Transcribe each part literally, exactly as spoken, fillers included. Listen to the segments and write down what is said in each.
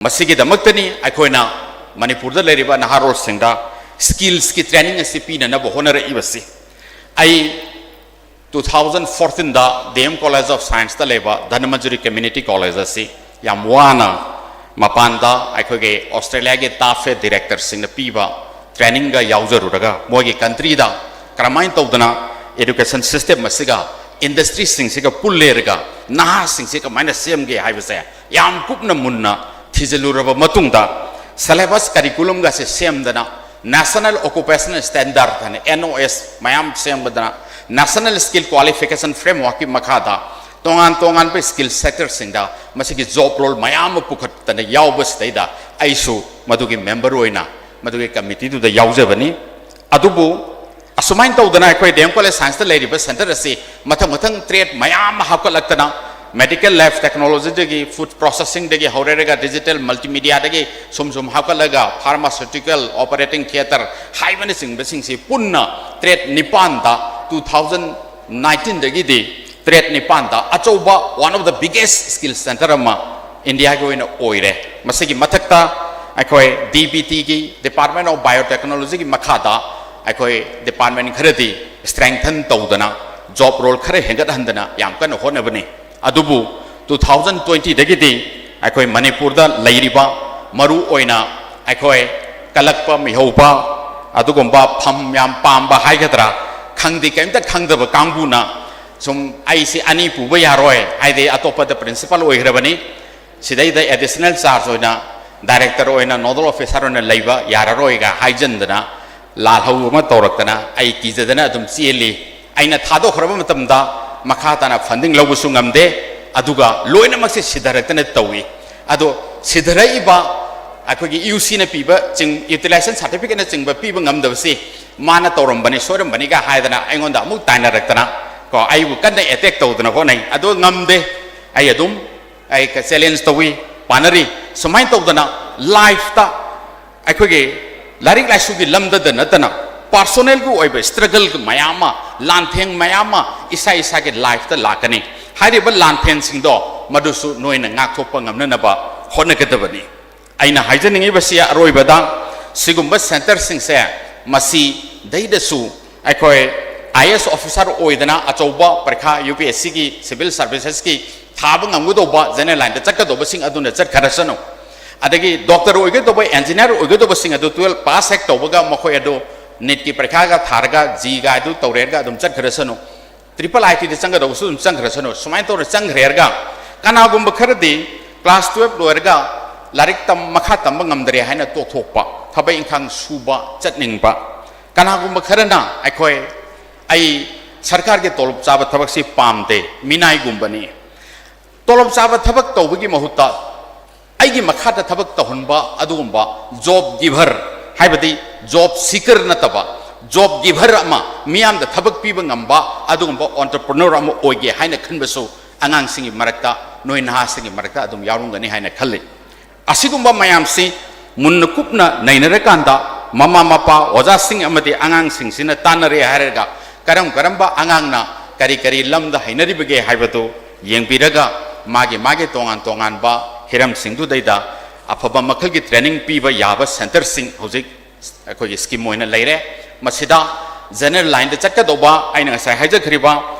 ꯃꯁꯤꯒꯤꯗꯃꯛꯇꯅꯤ ꯑꯩꯈꯣꯏꯅ ꯃꯅꯤꯄꯨꯔꯗ ꯂꯩꯔꯤꯕ ꯅꯍꯥꯔꯣꯜꯁꯤꯡꯗ skillsꯀꯤ training ꯑꯁꯤ ꯄꯤꯅꯅꯕ ꯍꯣꯠꯅꯔꯛꯏꯕꯁꯤ꯫ ꯑꯩ two thousand fourteenꯗ D M College of Scienceꯇ ꯂꯩꯕ ꯙꯅꯃꯟꯖꯨꯔꯤ Community College ꯑꯁꯤ ꯌꯥꯝ ꯋꯥꯅ ꯃꯄꯥꯟꯗ ꯑꯩꯈꯣꯏꯒꯤ Australiaꯒꯤ TAFE directorꯁꯤꯡꯅ ꯄꯤꯕ trainingꯒ ꯌꯥꯎꯖꯔꯨꯔꯒ ꯃꯣꯏꯒꯤ countryꯗ ꯀꯔꯝꯍꯥꯏꯅ ꯇꯧꯗꯅ education system ꯑꯁꯤꯒ industryꯁꯤꯡꯁꯤꯒ ꯄꯨꯜꯂꯦꯔꯒ ꯅꯍꯥꯁꯤꯡꯁꯤ ꯀꯃꯥꯏꯅ ꯁꯦꯝꯒꯦ ꯍꯥꯏꯕꯁꯦ ꯌꯥꯝ ꯀꯨꯞꯅ ꯃꯨꯟꯅ ꯊꯤꯖꯤꯜꯂꯨꯔꯕ ꯃꯇꯨꯡꯗ syllabus curriculumꯒꯁꯦ ꯁꯦꯝꯗꯅ National Occupational Standard ꯍꯥꯏꯅ N O S ꯃꯌꯥꯝ ꯁꯦꯝꯕꯗꯅ National Skill Qualification Frameworkꯀꯤ ꯃꯈꯥꯗ ꯇꯣꯉꯥꯟ ꯇꯣꯉꯥꯟꯕ skill sectorꯁꯤꯡꯗ ꯃꯁꯤꯒꯤ job role ꯃꯌꯥꯝ ꯑꯃ ꯄꯨꯈꯠꯇꯅ ꯌꯥꯎꯕꯁꯤꯗꯩꯗ ꯑꯩꯁꯨ ꯃꯗꯨꯒꯤ member ꯑꯣꯏꯅ ꯃꯗꯨꯒꯤ committeeꯗꯨꯗ ꯌꯥꯎꯖꯕꯅꯤ꯫ ꯑꯗꯨꯕꯨ ꯑꯁꯨꯃꯥꯏꯅ ꯇꯧꯗꯅ ꯑꯩꯈꯣꯏ D M College Scienceꯇ ꯂꯩꯔꯤꯕ center ꯑꯁꯤ ꯃꯊꯪ ꯃꯊꯪ trade ꯃꯌꯥꯝ ꯑꯃ ꯍꯥꯞꯀꯠꯂꯛꯇꯅ medical lab technologyꯗꯒꯤ food processingꯗꯒꯤ ꯍꯧꯔꯦꯔꯒ digital multimediaꯗꯒꯤ ꯁꯨꯝ ꯁꯨꯝ ꯍꯥꯞꯀꯠꯂꯒ pharmaceutical operating theatre ꯍꯥꯏꯕꯅꯆꯤꯡꯕꯁꯤꯡꯁꯤ ꯄꯨꯟꯅ trade ꯅꯤꯄꯥꯟꯗ two thousand nineteenꯗꯒꯤꯗꯤ trade ꯅꯤꯄꯥꯟꯗ ꯑꯆꯧꯕ one of the biggest skill center ꯑꯃ Indiaꯒꯤ ꯑꯣꯏꯅ ꯑꯣꯏꯔꯦ꯫ ꯃꯁꯤꯒꯤ ꯃꯊꯛꯇ ꯑꯩꯈꯣꯏ D B Tꯒꯤ Department of Biotechnologyꯒꯤ ꯃꯈꯥꯗ ꯑꯩꯈꯣꯏ department ꯈꯔꯗꯤ strengthen ꯇꯧꯗꯅ job role ꯈꯔ ꯍꯦꯟꯒꯠꯍꯟꯗꯅ ꯌꯥꯝ ꯀꯟꯅ ꯍꯣꯠꯅꯕꯅꯤ꯫ ꯑꯗꯨꯕꯨ two thousand twentyꯗꯒꯤꯗꯤ ꯑꯩꯈꯣꯏ ꯃꯅꯤꯄꯨꯔꯗ ꯂꯩꯔꯤꯕ ꯃꯔꯨ ꯑꯣꯏꯅ ꯑꯩꯈꯣꯏ ꯀꯂꯛꯄ ꯃꯤꯍꯧꯕ ꯑꯗꯨꯒꯨꯝꯕ ꯐꯝ ꯌꯥꯝ ꯄꯥꯝꯕ ꯍꯥꯏꯒꯗ꯭ꯔꯥ ꯈꯪꯗꯦ, ꯀꯔꯤꯝꯇ ꯈꯪꯗꯕ ꯀꯥꯡꯕꯨꯅ ꯁꯨꯝ ꯑꯩꯁꯤ ꯑꯅꯤ ꯄꯨꯕ ꯌꯥꯔꯣꯏ ꯍꯥꯏꯗꯤ ꯑꯇꯣꯞꯄꯗ principal ꯑꯣꯏꯈ꯭ꯔꯕꯅꯤ, ꯁꯤꯗꯩꯗ additional charge ꯑꯣꯏꯅ director ꯑꯣꯏꯅ nodal officer ꯑꯣꯏꯅ ꯂꯩꯕ ꯌꯥꯔꯔꯣꯏꯒ ꯍꯥꯏꯖꯟꯗꯅ ꯂꯥꯜꯍꯧ ꯑꯃ ꯇꯧꯔꯛꯇꯅ ꯑꯩ ꯀꯤꯖꯗꯅ ꯑꯗꯨꯝ ꯆꯦꯜꯂꯤ꯫ ꯑꯩꯅ ꯊꯥꯗꯣꯛꯈ꯭ꯔꯕ ꯃꯇꯝꯗ ꯃꯈꯥ ꯇꯥꯅ funding ꯂꯧꯕꯁꯨ ꯉꯝꯗꯦ, ꯑꯗꯨꯒ ꯂꯣꯏꯅꯃꯛꯁꯦ ꯁꯤꯊꯔꯛꯇꯅ ꯇꯧꯏ꯫ ꯑꯗꯣ ꯁꯤꯊꯔꯛꯏꯕ ꯑꯩꯈꯣꯏꯒꯤ UCꯅ ꯄꯤꯕ ꯆꯤꯡ utilization certificateꯅꯆꯤꯡꯕ ꯄꯤꯕ ꯉꯝꯗꯕꯁꯤ ꯃꯥꯅ ꯇꯧꯔꯝꯕꯅꯤ ꯁꯣꯏꯔꯝꯕꯅꯤꯒ ꯍꯥꯏꯗꯅ ꯑꯩꯉꯣꯟꯗ ꯑꯃꯨꯛ ꯇꯥꯏꯅꯔꯛꯇꯅ ꯀꯣ ꯑꯩꯕꯨ ꯀꯟꯅ attack ꯇꯧꯗꯅ ꯍꯣꯠꯅꯩ꯫ ꯑꯗꯣ ꯉꯝꯗꯦ, ꯑꯩ ꯑꯗꯨꯝ ꯑꯩ challenge ꯇꯧꯏ, ꯄꯥꯅꯔꯤ꯫ ꯁꯨꯃꯥꯏꯅ ꯇꯧꯗꯅ lifeꯇ ꯑꯩꯈꯣꯏꯒꯤ ꯂꯥꯏꯔꯤꯛ ꯂꯥꯏꯁꯨꯒꯤ ꯂꯝꯗꯗ ꯅꯠꯇꯅ personalꯒꯤ ꯑꯣꯏꯕ struggle ꯃꯌꯥꯝ ꯑꯃ, ꯂꯥꯟꯊꯦꯡ ꯃꯌꯥꯝ ꯑꯃ ꯏꯁꯥ ꯏꯁꯥꯒꯤ lifeꯇ ꯂꯥꯛꯀꯅꯤ꯫ ꯍꯥꯏꯔꯤꯕ ꯂꯥꯟꯊꯦꯡꯁꯤꯡꯗꯣ ꯃꯗꯨꯁꯨ ꯅꯣꯏꯅ ꯉꯥꯛꯊꯣꯛꯄ ꯉꯝꯅꯅꯕ ꯍꯣꯠꯅꯒꯗꯕꯅꯤ꯫ ꯑꯩꯅ ꯍꯥꯏꯖꯅꯤꯡꯉꯤꯕꯁꯤ ꯑꯔꯣꯏꯕꯗ, ꯁꯤꯒꯨꯝꯕ ꯁꯦꯟꯇꯔꯁꯤꯡꯁꯦ ꯃꯁꯤꯗꯩꯗꯁꯨ ꯑꯩꯈꯣꯏ ꯑꯥꯏ ꯑꯦꯁ ꯑꯣꯐꯤꯁꯥꯔ ꯑꯣꯏꯗꯅ ꯑꯆꯧꯕ ꯄꯔꯤꯈꯥ ꯌꯨ ꯄꯤ ꯑꯦꯁ ꯁꯤꯒꯤ, ꯁꯤꯚꯤꯜ ꯁꯥꯔꯚꯤꯁꯦꯁꯀꯤ ꯊꯥꯕ ꯉꯝꯒꯗꯧꯕ ꯖꯦꯅꯔꯦꯜ ꯂꯥꯏꯟꯗ ꯆꯠꯀꯗꯧꯕꯁꯤꯡ ꯑꯗꯨꯅ ꯆꯠꯈ꯭ꯔꯁꯅꯨ꯫ ꯑꯗꯒꯤ ꯗꯣꯛꯇꯔ ꯑꯣꯏꯒꯗꯧꯕ, ꯏꯟꯖꯤꯅꯤꯌꯥꯔ ꯑꯣꯏꯒꯗꯧꯕꯁꯤꯡ ꯑꯗꯨ ꯇꯨꯋꯦꯜꯞ ꯄꯥꯁ ꯍꯦꯛ ꯇꯧꯕꯒ ꯃꯈꯣꯏ ꯑꯗꯨ ꯅꯤꯠꯀꯤ ꯄꯔꯤꯈꯥꯒ ꯊꯥꯔꯒ ꯖꯤꯒ ꯑꯗꯨ ꯇꯧꯔꯦꯔꯒ ꯑꯗꯨꯝ ꯆꯠꯈ꯭ꯔꯁꯅꯨ꯫ ꯇ꯭ꯔꯤꯄꯜ ꯑꯥꯏ ꯇꯤꯗ ꯆꯪꯒꯗꯧꯕꯁꯨ ꯑꯗꯨꯝ ꯆꯪꯈ꯭ꯔꯁꯅꯨ꯫ ꯁꯨꯃꯥꯏꯅ ꯇꯧꯅ ꯆꯪꯈ꯭ꯔꯦꯔꯒ ꯀꯅꯥꯒꯨꯝꯕ ꯈꯔꯗꯤ ꯀ꯭ꯂꯥꯁ ꯇꯨꯋꯦꯜꯞ ꯂꯣꯏꯔꯒ ꯂꯥꯏꯔꯤꯛ ꯇꯝ-, ꯃꯈꯥ ꯇꯝꯕ ꯉꯝꯗ꯭ꯔꯦ ꯍꯥꯏꯅ ꯇꯣꯛꯊꯣꯛꯄ, ꯊꯕꯛ ꯏꯪꯈꯥꯡ ꯁꯨꯕ ꯆꯠꯅꯤꯡꯕ꯫ ꯀꯅꯥꯒꯨꯝꯕ ꯈꯔꯅ ꯑꯩꯈꯣꯏ, "ꯑꯩ ꯁꯔꯀꯥꯔꯒꯤ ꯇꯣꯂꯣꯞ ꯆꯥꯕ ꯊꯕꯛꯁꯤ ꯄꯥꯝꯗꯦ, ꯃꯤꯅꯥꯏꯒꯨꯝꯕꯅꯤ"꯫ ꯇꯣꯂꯣꯞ ꯆꯥꯕ ꯊꯕꯛ ꯇꯧꯕꯒꯤ ꯃꯍꯨꯠꯇ ꯑꯩꯒꯤ ꯃꯈꯥꯗ ꯊꯕꯛ ꯇꯧꯍꯟꯕ ꯑꯗꯨꯒꯨꯝꯕ ꯖꯣꯕ ꯒꯤꯚꯔ, ꯍꯥꯏꯕꯗꯤ ꯖꯣꯕ ꯁꯤꯀꯔ ꯅꯠꯇꯕ, ꯖꯣꯕ ꯒꯤꯚꯔ ꯑꯃ, ꯃꯤꯌꯥꯝꯗ ꯊꯕꯛ ꯄꯤꯕ ꯉꯝꯕ ꯑꯗꯨꯒꯨꯝꯕ ꯑꯣꯟꯇꯔꯄ꯭ꯔꯅꯔ ꯑꯃ ꯑꯣꯏꯒꯦ ꯍꯥꯏꯅ ꯈꯟꯕꯁꯨ ꯑꯉꯥꯡꯁꯤꯡꯒꯤ ꯃꯔꯛꯇ, ꯅꯣꯏ ꯅꯍꯥꯁꯤꯡꯒꯤ ꯃꯔꯛꯇ ꯑꯗꯨꯝ ꯌꯥꯎꯔꯝꯒꯅꯤ ꯍꯥꯏꯅ ꯈꯜꯂꯤ꯫ ꯑꯁꯤꯒꯨꯝꯕ ꯃꯌꯥꯝꯁꯤ ꯃꯨꯟꯅ ꯀꯨꯞꯅ ꯅꯩꯅꯔꯀꯥꯟꯗ, ꯃꯃꯥ ꯃꯄꯥ, ꯑꯣꯖꯥꯁꯤꯡ ꯑꯃꯗꯤ ꯑꯉꯥꯡꯁꯤꯡꯁꯤꯅ ꯇꯥꯟꯅꯔꯦ ꯍꯥꯏꯔꯒ, ꯀꯔꯝ ꯀꯔꯝꯕ ꯑꯉꯥꯡꯅ ꯀꯔꯤ ꯀꯔꯤ ꯂꯝꯗ ꯍꯩꯅꯔꯤꯕꯒꯦ ꯍꯥꯏꯕꯗꯨ ꯌꯦꯡꯕꯤꯔꯒ, ꯃꯥꯒꯤ ꯃꯥꯒꯤ ꯇꯣꯉꯥꯟ ꯇꯣꯉꯥꯟꯕ ꯍꯤꯔꯝꯁꯤꯡꯗꯨꯗꯩꯗ ꯑꯐꯕ ꯃꯈꯜꯒꯤ ꯇ꯭ꯔꯦꯅꯤꯡ ꯄꯤꯕ ꯌꯥꯕ ꯁꯦꯟꯇꯔꯁꯤꯡ ꯍꯧꯖꯤꯛ ꯑꯩꯈꯣꯏꯒꯤ ꯁ꯭ꯀꯤꯝ ꯑꯣꯏꯅ ꯂꯩꯔꯦ꯫ ꯃꯁꯤꯗ ꯖꯦꯅꯔꯦꯜ ꯂꯥꯏꯟꯗ ꯆꯠꯀꯗꯧꯕ, ꯑꯩꯅ ꯉꯁꯥꯏ ꯍꯥꯏꯖꯈ꯭ꯔꯤꯕ,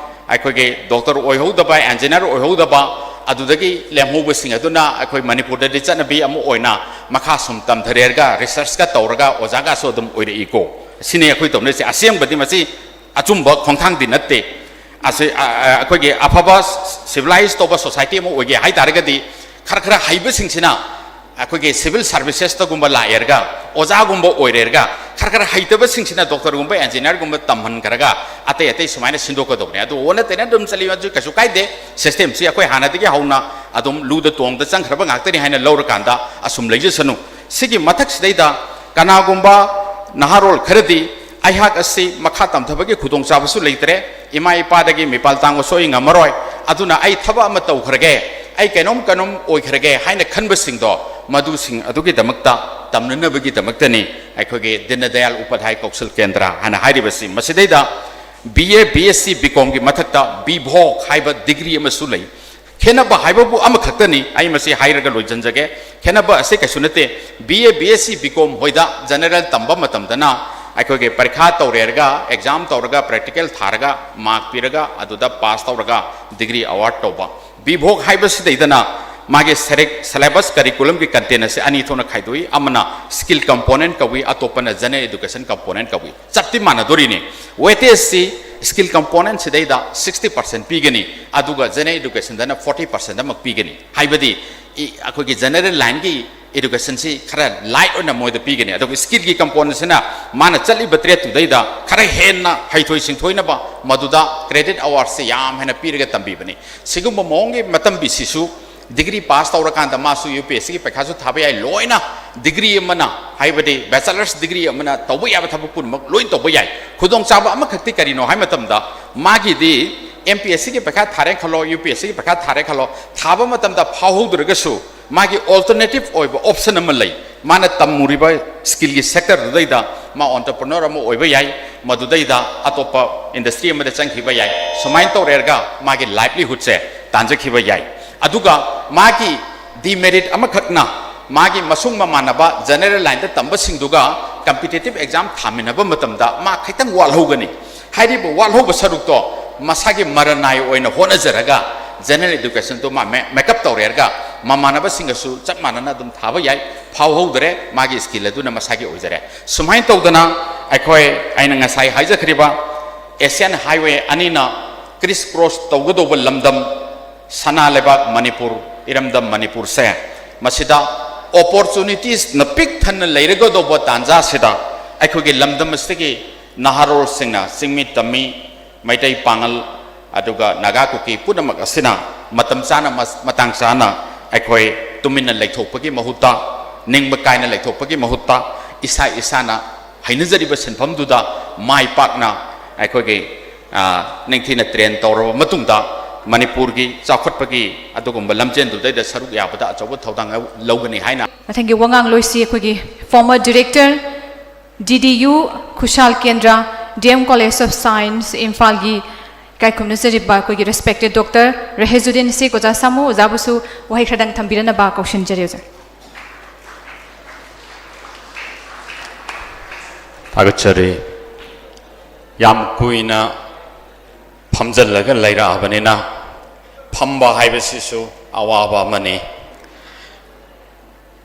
ꯑꯩꯈꯣꯏꯒꯤ ꯗꯣꯛꯇꯔ ꯑꯣꯏꯍꯧꯗꯕ, ꯏꯟꯖꯤꯅꯤꯌꯥꯔ ꯑꯣꯏꯍꯧꯗꯕ, ꯑꯗꯨꯗꯒꯤ ꯂꯦꯝꯍꯧꯕꯁꯤꯡ ꯑꯗꯨꯅ ꯑꯩꯈꯣꯏ ꯃꯅꯤꯄꯨꯔꯗꯗꯤ ꯆꯠꯅꯕꯤ ꯑꯃ ꯑꯣꯏꯅ ꯃꯈꯥ ꯁꯨꯝ ꯇꯝꯊꯔꯦꯔꯒ, ꯔꯤꯁꯔꯁꯀ ꯇꯧꯔꯒ ꯑꯣꯖꯥꯒꯁꯨ ꯑꯗꯨꯝ ꯑꯣꯏꯔꯛꯏꯀꯣ꯫ ꯁꯤꯅꯤ ꯑꯩꯈꯣꯏ ꯇꯧꯅꯔꯤꯁꯦ꯫ ꯑꯁꯦꯡꯕꯗꯤ ꯃꯁꯤ ꯑꯆꯨꯝꯕ ꯈꯣꯡꯊꯥꯡꯗꯤ ꯅꯠꯇꯦ꯫ ꯑꯁꯤ, ꯑ, ꯑ, ꯑꯩꯈꯣꯏꯒꯤ ꯑꯐꯕ ꯁꯤꯚꯤꯂꯥꯏꯁ ꯇꯧꯕ ꯁꯣꯁꯥꯏꯇꯤ ꯑꯃ ꯑꯣꯏꯒꯦ ꯍꯥꯏ ꯇꯥꯔꯒꯗꯤ, ꯈꯔ ꯈꯔ ꯍꯩꯕꯁꯤꯡꯁꯤꯅ ꯑꯩꯈꯣꯏꯒꯤ ꯁꯤꯚꯤꯜ ꯁꯥꯔꯚꯤꯁꯦꯁꯇꯒꯨꯝꯕ ꯂꯥꯛꯑꯦꯔꯒ, ꯑꯣꯖꯥꯒꯨꯝꯕ ꯑꯣꯏꯔꯦꯔꯒ, ꯈꯔ ꯈꯔ ꯍꯩꯇꯕꯁꯤꯡꯁꯤꯅ ꯗꯣꯛꯇꯔꯒꯨꯝꯕ, ꯏꯟꯖꯤꯅꯤꯌꯥꯔꯒꯨꯝꯕ ꯇꯝꯍꯟꯈ꯭ꯔꯒ, ꯑꯇꯩ ꯑꯇꯩ ꯁꯨꯃꯥꯏꯅ ꯁꯤꯟꯗꯣꯛꯀꯗꯧꯕꯅꯦ꯫ ꯑꯗꯨ ꯑꯣꯟꯅ ꯇꯩꯅ ꯑꯗꯨꯝ ꯆꯠꯂꯤ, ꯑꯗꯨ ꯀꯩꯁꯨ ꯀꯥꯏꯗꯦ꯫ ꯁꯤꯁꯇꯦꯝꯁꯤ ꯑꯩꯈꯣꯏ ꯍꯥꯟꯅꯗꯒꯤ ꯍꯧꯅ ꯑꯗꯨꯝ ꯂꯨꯗ ꯇꯣꯡꯗ ꯆꯪꯈ꯭ꯔꯕ ꯉꯥꯛꯇꯅꯤ ꯍꯥꯏꯅ ꯂꯧꯔꯀꯥꯟꯗ ꯑꯁꯨꯝ ꯂꯩꯖꯁꯅꯨ꯫ ꯁꯤꯒꯤ ꯃꯊꯛꯁꯤꯗꯩꯗ ꯀꯅꯥꯒꯨꯝꯕ ꯅꯍꯥꯔꯣꯜ ꯈꯔꯗꯤ, "ꯑꯩꯍꯥꯛ ꯑꯁꯤ ꯃꯈꯥ ꯇꯝꯊꯕꯒꯤ ꯈꯨꯗꯣꯡꯆꯥꯕꯁꯨ ꯂꯩꯇ꯭ꯔꯦ, ꯏꯃꯥ ꯏꯄꯥꯗꯒꯤ ꯃꯤꯄꯥꯜ ꯇꯥꯡꯕꯁꯨ ꯑꯩ ꯉꯝꯃꯔꯣꯏ, ꯑꯗꯨꯅ ꯑꯩ ꯊꯕꯛ ꯑꯃ ꯇꯧꯈ꯭ꯔꯒꯦ, ꯑꯩ ꯀꯩꯅꯣꯝ ꯀꯩꯅꯣꯝ ꯑꯣꯏꯈ꯭ꯔꯒꯦ" ꯍꯥꯏꯅ ꯈꯟꯕꯁꯤꯡꯗꯣ, ꯃꯗꯨꯁꯤꯡ ꯑꯗꯨꯒꯤꯗꯃꯛꯇ ꯇꯝꯅꯅꯕꯒꯤꯗꯃꯛꯇꯅꯤ ꯑꯩꯈꯣꯏꯒꯤ ꯗꯤꯟ ꯗꯌꯥꯜ ꯎꯄꯥꯙ꯭ꯌꯥꯌ ꯀꯧꯁꯜ ꯀꯦꯟꯗ꯭ꯔ ꯍꯥꯏꯅ ꯍꯥꯏꯔꯤꯕꯁꯤ꯫ ꯃꯁꯤꯗꯩꯗ B A, B S C, B ꯀꯣꯝꯒꯤ ꯃꯊꯛꯇ ꯕꯤ ꯚꯣꯛ ꯍꯥꯏꯕ ꯗꯤꯒ꯭ꯔꯤ ꯑꯃꯁꯨ ꯂꯩ꯫ ꯈꯦꯠꯅꯕ ꯍꯥꯏꯕꯕꯨ ꯑꯃꯈꯛꯇꯅꯤ꯫ ꯑꯩ ꯃꯁꯤ ꯍꯥꯏꯔꯒ ꯂꯣꯏꯁꯤꯟꯖꯒꯦ꯫ ꯈꯦꯠꯅꯕ ꯑꯁꯤ ꯀꯩꯁꯨ ꯅꯠꯇꯦ꯫ B A, B S C, B ꯀꯣꯝ ꯍꯣꯏꯗ ꯖꯦꯅꯦꯔꯦꯜ ꯇꯝꯕ ꯃꯇꯝꯗꯅ ꯑꯩꯈꯣꯏꯒꯤ ꯄꯔꯤꯈꯥ ꯇꯧꯔꯦꯔꯒ, ꯑꯦꯛꯖꯥꯝ ꯇꯧꯔꯒ, ꯄ꯭ꯔꯦꯛꯇꯤꯀꯦꯜ ꯊꯥꯔꯒ, ꯃꯥꯔꯛ ꯄꯤꯔꯒ, ꯑꯗꯨꯗ ꯄꯥꯁ ꯇꯧꯔꯒ ꯗꯤꯒ꯭ꯔꯤ ꯑꯦꯋꯥꯔꯗ ꯇꯧꯕ꯫ ꯕꯤ ꯚꯣꯛ ꯍꯥꯏꯕꯁꯤꯗꯩꯗꯅ ꯃꯥꯒꯤ ꯁꯦꯔꯦꯛ-, ꯁꯦꯂꯦꯕꯁ ꯀꯔꯤꯀꯨꯂꯝꯒꯤ ꯀꯟꯇꯦꯟ ꯑꯁꯤ ꯑꯅꯤ ꯊꯣꯛꯅ ꯈꯥꯏꯗꯣꯛꯏ꯫ ꯑꯃꯅ ꯁ꯭ꯀꯤꯜ ꯀꯝꯄꯣꯅꯦꯟ ꯀꯧꯏ, ꯑꯇꯣꯞꯄꯅ ꯖꯦꯅꯦꯔꯦꯜ ꯏꯗꯨꯀꯦꯁꯟ ꯀꯝꯄꯣꯅꯦꯟ ꯀꯧꯏ꯫ ꯆꯞꯇꯤ ꯃꯥꯟꯅꯗꯣꯔꯤꯅꯤ꯫ ꯋꯦꯇꯦꯖꯁꯤ ꯁ꯭ꯀꯤꯜ ꯀꯝꯄꯣꯅꯦꯟꯁꯤꯗꯩꯗ ꯁꯤꯛꯁꯇꯤ ꯄꯥꯔꯁꯦꯟ ꯄꯤꯒꯅꯤ, ꯑꯗꯨꯒ ꯖꯦꯅꯦꯔꯦꯜ ꯏꯗꯨꯀꯦꯁꯟꯗꯅ ꯐꯣꯔꯇꯤ ꯄꯥꯔꯁꯦꯟ ꯑꯃ ꯄꯤꯒꯅꯤ꯫ ꯍꯥꯏꯕꯗꯤ ꯏ-, ꯑꯩꯈꯣꯏꯒꯤ ꯖꯦꯅꯦꯔꯦꯜ ꯂꯥꯏꯟꯒꯤ ꯏꯗꯨꯀꯦꯁꯟꯁꯤ ꯈꯔ ꯂꯥꯏꯠ ꯑꯣꯏꯅ ꯃꯣꯏꯗ ꯄꯤꯒꯅꯤ, ꯑꯗꯨꯒ ꯁ꯭ꯀꯤꯜꯒꯤ ꯀꯝꯄꯣꯅꯦꯟꯁꯤꯅ ꯃꯥꯅ ꯆꯠꯂꯤꯕ ꯇ꯭ꯔꯦꯠꯇꯨꯗꯩꯗ ꯈꯔ ꯍꯦꯟꯅ ꯍꯩꯊꯣꯏ ꯁꯤꯡꯊꯣꯏꯅꯕ ꯃꯗꯨꯗ ꯀ꯭ꯔꯦꯗꯤꯠ ꯑꯋꯥꯔꯁꯤ ꯌꯥꯝ ꯍꯦꯟꯅ ꯄꯤꯔꯒ ꯇꯝꯕꯤꯕꯅꯤ꯫ ꯁꯤꯒꯨꯝꯕ ꯃꯑꯣꯡꯒꯤ ꯃꯇꯝꯕꯤꯁꯤꯁꯨ ꯗꯤꯒ꯭ꯔꯤ ꯄꯥꯁ ꯇꯧꯔꯀꯥꯟꯗ ꯃꯥꯁꯨ ꯌꯨ ꯄꯤ ꯑꯦꯁ ꯁꯤꯒꯤ ꯄꯩꯈꯥꯁꯨ ꯊꯥꯕ ꯌꯥꯏ꯫ ꯂꯣꯏꯅ ꯗꯤꯒ꯭ꯔꯤ ꯑꯃꯅ, ꯍꯥꯏꯕꯗꯤ ꯕꯦꯆꯂꯔꯁ ꯗꯤꯒ꯭ꯔꯤ ꯑꯃꯅ ꯇꯧꯕ ꯌꯥꯕ ꯊꯕꯛ ꯄꯨꯝꯅꯃꯛ ꯂꯣꯏꯅ ꯇꯧꯕ ꯌꯥꯏ꯫ ꯈꯨꯗꯣꯡꯆꯥꯕ ꯑꯃꯈꯛꯇꯤ ꯀꯔꯤꯅꯣ ꯍꯥꯏ ꯃꯇꯝꯗ, ꯃꯥꯒꯤꯗꯤ ꯑꯦꯝ ꯄꯤ ꯑꯦꯁ ꯁꯤꯒꯤ ꯄꯩꯈꯥ ꯊꯥꯔꯦ ꯈꯜꯂꯣ, ꯌꯨ ꯄꯤ ꯑꯦꯁ ꯁꯤꯒꯤ ꯄꯩꯈꯥ ꯊꯥꯔꯦ ꯈꯜꯂꯣ, ꯊꯥꯕ ꯃꯇꯝꯗ ꯐꯥꯎꯍꯧꯗ꯭ꯔꯒꯁꯨ ꯃꯥꯒꯤ ꯑꯣꯜꯇꯔꯅꯦꯇꯤꯞ ꯑꯣꯏꯕ ꯑꯣꯞꯁꯟ ꯑꯃ ꯂꯩ꯫ ꯃꯥꯅ ꯇꯝꯃꯨꯔꯤꯕ ꯁ꯭ꯀꯤꯜꯒꯤ ꯁꯦꯛꯇꯔꯗꯨꯗꯩꯗ ꯃꯥ ꯑꯣꯟꯇꯔꯄ꯭ꯔꯅꯔ ꯑꯃ ꯑꯣꯏꯕ ꯌꯥꯏ, ꯃꯗꯨꯗꯩꯗ ꯑꯇꯣꯞꯄ ꯏꯟꯗꯁꯇ꯭ꯔꯤ ꯑꯃꯗ ꯆꯪꯈꯤꯕ ꯌꯥꯏ꯫ ꯁꯨꯃꯥꯏꯅ ꯇꯧꯔꯦꯔꯒ ꯃꯥꯒꯤ ꯂꯥꯏꯚꯂꯤꯍꯨꯗꯁꯦ ꯇꯥꯟꯖꯈꯤꯕ ꯌꯥꯏ꯫ ꯑꯗꯨꯒ ꯃꯥꯒꯤ ꯗꯤꯃꯦꯔꯤꯠ ꯑꯃꯈꯛꯅ ꯃꯥꯒꯤ ꯃꯁꯨꯡ ꯃꯃꯥꯟꯅꯕ ꯖꯦꯅꯦꯔꯦꯜ ꯂꯥꯏꯟꯗ ꯇꯝꯕꯁꯤꯡꯗꯨꯒ ꯀꯝꯄꯤꯇꯤꯇꯤꯞ ꯑꯦꯛꯖꯥꯝ ꯊꯥꯃꯤꯟꯅꯕ ꯃꯇꯝꯗ ꯃꯥ ꯈꯤꯇꯪ ꯋꯥꯠꯍꯧꯒꯅꯤ꯫ ꯍꯥꯏꯔꯤꯕ ꯋꯥꯠꯍꯧꯕ ꯁꯔꯨꯛꯇꯣ ꯃꯁꯥꯒꯤ ꯃꯔꯅꯥꯏ ꯑꯣꯏꯅ ꯍꯣꯠꯅꯖꯔꯒ ꯖꯦꯅꯦꯔꯦꯜ ꯏꯗꯨꯀꯦꯁꯟꯗꯣ ꯃꯥ ꯃꯦ-, ꯃꯦꯀꯞ ꯇꯧꯔꯦꯔꯒ ꯃꯃꯥꯟꯅꯕꯁꯤꯡꯒꯁꯨ ꯆꯞ ꯃꯥꯟꯅꯅ ꯑꯗꯨꯝ ꯊꯥꯕ ꯌꯥꯏ꯫ ꯐꯥꯎꯍꯧꯗ꯭ꯔꯦ, ꯃꯥꯒꯤ ꯁ꯭ꯀꯤꯜ ꯑꯗꯨꯅ ꯃꯁꯥꯒꯤ ꯑꯣꯏꯖꯔꯦ꯫ ꯁꯨꯃꯥꯏꯅ ꯇꯧꯗꯅ ꯑꯩꯈꯣꯏ, ꯑꯩꯅ ꯉꯁꯥꯏ ꯍꯥꯏꯖꯈ꯭ꯔꯤꯕ ꯑꯦꯁꯤꯌꯥꯟ ꯍꯥꯏꯋꯦ ꯑꯅꯤꯅ ꯀ꯭ꯔꯤꯁ ꯀ꯭ꯔꯣꯁ ꯇꯧꯒꯗꯧꯕ ꯂꯝꯗꯝ ꯁꯅꯥ ꯂꯩꯕꯥꯛ ꯃꯅꯤꯄꯨꯔ, ꯏꯔꯝꯗꯝ ꯃꯅꯤꯄꯨꯔꯁꯦ, ꯃꯁꯤꯗ ꯑꯣꯄꯣꯔꯆꯨꯅꯤꯇꯤꯁꯅ ꯄꯤꯛ ꯊꯟꯅ ꯂꯩꯔꯒꯗꯧꯕ ꯇꯥꯟꯖꯥꯁꯤꯗ ꯑꯩꯈꯣꯏꯒꯤ ꯂꯝꯗꯝ ꯑꯁꯤꯒꯤ ꯅꯍꯥꯔꯣꯜꯁꯤꯡꯅ, ꯆꯤꯡꯃꯤ ꯇꯝꯃꯤ, ꯃꯩꯇꯩ ꯄꯥꯉꯜ, ꯑꯗꯨꯒ ꯅꯥꯒꯥ ꯀꯨꯀꯤ ꯄꯨꯝꯅꯃꯛ ꯑꯁꯤꯅ ꯃꯇꯝ ꯆꯥꯅ, ꯃꯁ-, ꯃꯇꯥꯡ ꯆꯥꯅ ꯑꯩꯈꯣꯏ ꯇꯨꯃꯤꯟꯅ ꯂꯩꯊꯣꯛꯄꯒꯤ ꯃꯍꯨꯠꯇ, ꯅꯤꯡꯕ ꯀꯥꯏꯅ ꯂꯩꯊꯣꯛꯄꯒꯤ ꯃꯍꯨꯠꯇ, ꯏꯁꯥ ꯏꯁꯥꯅ ꯍꯩꯅꯖꯔꯤꯕ ꯁꯤꯟꯐꯝꯗꯨꯗ ꯃꯥꯏ ꯄꯥꯛꯅ ꯑꯩꯈꯣꯏꯒꯤ, ꯑ, ꯅꯤꯡꯊꯤꯅ ꯇ꯭ꯔꯦꯟ ꯇꯧꯔꯕ ꯃꯇꯨꯡꯗ ꯃꯅꯤꯄꯨꯔꯒꯤ ꯆꯥꯎꯈꯠꯄꯒꯤ ꯑꯗꯨꯒꯨꯝꯕ ꯂꯝꯖꯦꯟꯗꯨꯗꯩꯗ ꯁꯔꯨꯛ ꯌꯥꯕꯗ ꯑꯆꯧꯕ ꯊꯧꯗꯥꯡ ꯂꯧ-, ꯂꯧꯒꯅꯤ ꯍꯥꯏꯅ ꯃꯊꯪꯒꯤ ꯋꯥꯉꯥꯡꯂꯣꯏꯁꯤ ꯑꯩꯈꯣꯏꯒꯤ former director, D D U, ꯈꯨꯁꯥꯜ ꯀꯦꯟꯗ꯭ꯔ, D M College of Science, ꯏꯝꯐꯥꯜꯒꯤ ꯏꯀꯥꯏ ꯈꯨꯝꯅꯖꯔꯤꯕ ꯑꯩꯈꯣꯏꯒꯤ respected Doctor ꯔꯍꯦꯖꯨꯗꯤꯟ ꯁꯤ ꯑꯣꯖꯥ ꯁꯥꯃꯨ, ꯑꯣꯖꯥꯕꯨꯁꯨ ꯋꯥꯍꯩ ꯈꯔꯗꯪ ꯊꯝꯕꯤꯔꯅꯕ ꯀꯧꯁꯤꯟꯖꯔꯤ ꯑꯣꯖꯥ꯫ ꯊꯥꯒꯠꯆꯔꯤ꯫ ꯌꯥꯝ ꯀꯨꯏꯅ ꯐꯝꯖꯜꯂꯒ ꯂꯩꯔꯛꯑꯕꯅꯤꯅ ꯐꯝꯕ ꯍꯥꯏꯕꯁꯤꯁꯨ ꯑꯋꯥꯕ ꯑꯃꯅꯤ꯫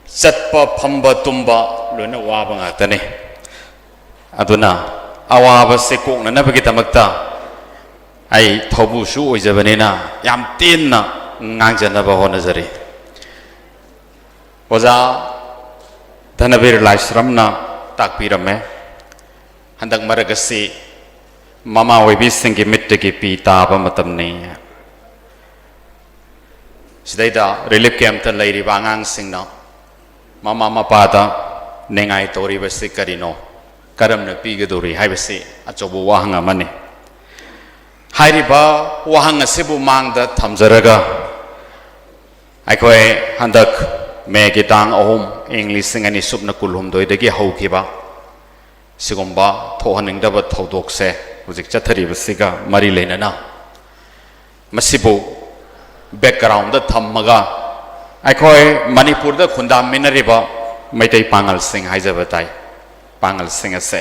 ꯆꯠꯄ, ꯐꯝꯕ, ꯇꯨꯝꯕ ꯂꯣꯏꯅ ꯋꯥꯕ ꯉꯥꯛꯇꯅꯤ꯫ ꯑꯗꯨꯅ ꯑꯋꯥꯕꯁꯦ ꯀꯣꯛꯅꯅꯕꯒꯤꯗꯃꯛꯇ ꯑꯩ ꯊꯧꯕꯨꯁꯨ ꯑꯣꯏꯖꯕꯅꯤꯅ ꯌꯥꯝ ꯇꯦꯟꯅ ꯉꯥꯡꯖꯅꯕ ꯍꯣꯠꯅꯖꯔꯤ꯫ ꯑꯣꯖꯥ ꯙꯅꯕꯤꯔ ꯂꯥꯏꯁ꯭ꯔꯝꯅ ꯇꯥꯛꯄꯤꯔꯝꯃꯦ, ꯍꯟꯗꯛ ꯃꯔꯛ ꯑꯁꯤ ꯃꯃꯥ ꯑꯣꯏꯕꯤꯁꯤꯡꯒꯤ ꯃꯤꯠꯇꯒꯤ ꯄꯤ ꯇꯥꯕ ꯃꯇꯝꯅꯤ꯫ ꯁꯤꯗꯩꯗ relief campꯇ ꯂꯩꯔꯤꯕ ꯑꯉꯥꯡꯁꯤꯡꯅ ꯃꯃꯥ ꯃꯄꯥꯗ ꯅꯤꯡꯉꯥꯏ ꯇꯧꯔꯤꯕꯁꯤ ꯀꯔꯤꯅꯣ, ꯀꯔꯝꯅ ꯄꯤꯒꯗꯧꯔꯤ ꯍꯥꯏꯕꯁꯤ ꯑꯆꯧꯕ ꯋꯥꯍꯪ ꯑꯃꯅꯤ꯫ ꯍꯥꯏꯔꯤꯕ ꯋꯥꯍꯪ ꯑꯁꯤꯕꯨ ꯃꯥꯡꯗ ꯊꯝꯖꯔꯒ, ꯑꯩꯈꯣꯏ ꯍꯟꯗꯛ ꯃꯦꯒꯤ ꯇꯥꯡ ꯑꯍꯨꯝ, ꯏꯪ ꯂꯤꯁꯤꯡ ꯑꯅꯤ ꯁꯨꯞꯅ ꯀꯨꯟꯍꯨꯝꯗꯣꯏꯗꯒꯤ ꯍꯧꯈꯤꯕ ꯁꯤꯒꯨꯝꯕ ꯊꯣꯛꯍꯟꯅꯤꯡꯗꯕ ꯊꯧꯗꯣꯛꯁꯦ ꯍꯧꯖꯤꯛ ꯆꯠꯊꯔꯤꯕꯁꯤꯒ ꯃꯔꯤ ꯂꯩꯅꯅ, ꯃꯁꯤꯕꯨ backgroundꯗ ꯊꯝꯃꯒ, ꯑꯩꯈꯣꯏ ꯃꯅꯤꯄꯨꯔꯗ ꯈꯨꯟꯗꯥꯃꯤꯟꯅꯔꯤꯕ ꯃꯩꯇꯩ ꯄꯥꯉꯜꯁꯤꯡ ꯍꯥꯏꯖꯕ ꯇꯥꯏ, ꯄꯥꯉꯜꯁꯤꯡ ꯑꯁꯦ,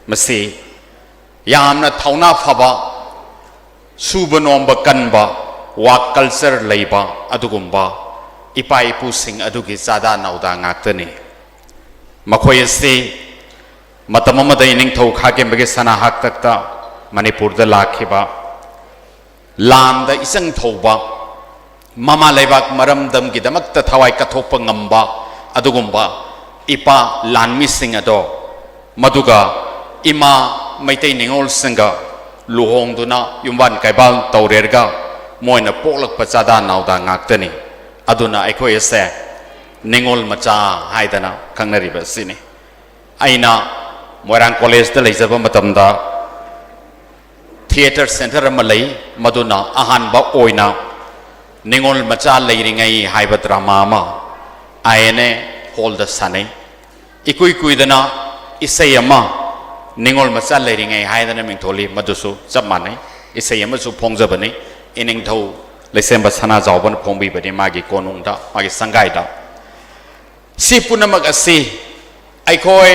ꯃꯁꯤ ꯌꯥꯝꯅ ꯊꯧꯅꯥ ꯐꯕ, ꯁꯨꯕ ꯅꯣꯝꯕ ꯀꯟꯕ, work culture ꯂꯩꯕ ꯑꯗꯨꯒꯨꯝꯕ ꯏꯄꯥ ꯏꯄꯨꯁꯤꯡ ꯑꯗꯨꯒꯤ ꯆꯥꯗꯥ ꯅꯥꯎꯗꯥ ꯉꯥꯛꯇꯅꯤ꯫ ꯃꯈꯣꯏ ꯑꯁꯤ ꯃꯇꯝ ꯑꯃꯗ ꯏꯅꯤꯡꯊꯧ ꯈꯥꯀꯦꯝꯕꯒꯤ ꯁꯅꯥ ꯍꯥꯛꯇꯛꯇ ꯃꯅꯤꯄꯨꯔꯗ ꯂꯥꯛꯈꯤꯕ, ꯂꯥꯟꯗ ꯏꯆꯪ ꯊꯧꯕ, ꯃꯃꯥ ꯂꯩꯕꯥꯛ ꯃꯔꯝꯗꯝꯒꯤꯗꯃꯛꯇ ꯊꯋꯥꯏ ꯀꯠꯊꯣꯛꯄ ꯉꯝꯕ ꯑꯗꯨꯒꯨꯝꯕ ꯏꯄꯥ ꯂꯥꯟꯃꯤꯁꯤꯡ ꯑꯗꯣ, ꯃꯗꯨꯒ ꯏꯃꯥ ꯃꯩꯇꯩ ꯅꯤꯉꯣꯜꯁꯤꯡꯒ ꯂꯨꯍꯣꯡꯗꯨꯅ ꯌꯨꯝꯕꯥꯟ ꯀꯩꯕꯥꯜ ꯇꯧꯔꯦꯔꯒ ꯃꯣꯏꯅ ꯄꯣꯛꯂꯛꯄ ꯆꯥꯗꯥ ꯅꯥꯎꯗꯥ ꯉꯥꯛꯇꯅꯤ꯫ ꯑꯗꯨꯅ ꯑꯩꯈꯣꯏ ꯑꯁꯦ ꯅꯤꯉꯣꯜ ꯃꯆꯥ ꯍꯥꯏꯗꯅ ꯈꯪꯅꯔꯤꯕ ꯑꯁꯤꯅꯤ꯫ ꯑꯩꯅ ꯃꯣꯏꯔꯥꯡ ꯀꯣꯂꯦꯖꯇ ꯂꯩꯖꯕ ꯃꯇꯝꯗ theatre centre ꯑꯃ ꯂꯩ, ꯃꯗꯨꯅ ꯑꯍꯥꯟꯕ ꯑꯣꯏꯅ ꯅꯤꯉꯣꯜ ꯃꯆꯥ ꯂꯩꯔꯤꯉꯩ ꯍꯥꯏꯕ drama ꯑꯃ I N A hallꯗ ꯁꯥꯟꯅꯩ꯫ ꯏꯀꯨꯏ ꯀꯨꯏꯗꯅ ꯏꯁꯩ ꯑꯃ ꯅꯤꯉꯣꯜ ꯃꯆꯥ ꯂꯩꯔꯤꯉꯩ ꯍꯥꯏꯗꯅ ꯃꯤꯡꯊꯣꯜꯂꯤ, ꯃꯗꯨꯁꯨ ꯆꯞ ꯃꯥꯟꯅꯩ꯫ ꯏꯁꯩ ꯑꯃꯁꯨ ꯐꯣꯡꯖꯕꯅꯤ꯫ ꯏꯅꯤꯡꯊꯧ ꯂꯩꯁꯦꯝꯕ ꯁꯅꯥꯖꯥꯎꯕꯅ ꯐꯣꯡꯕꯤꯕꯅꯤ ꯃꯥꯒꯤ ꯀꯣꯅꯨꯡꯗ, ꯃꯥꯒꯤ ꯁꯪꯒꯥꯏꯗ꯫ ꯁꯤ ꯄꯨꯝꯅꯃꯛ ꯑꯁꯤ ꯑꯩꯈꯣꯏ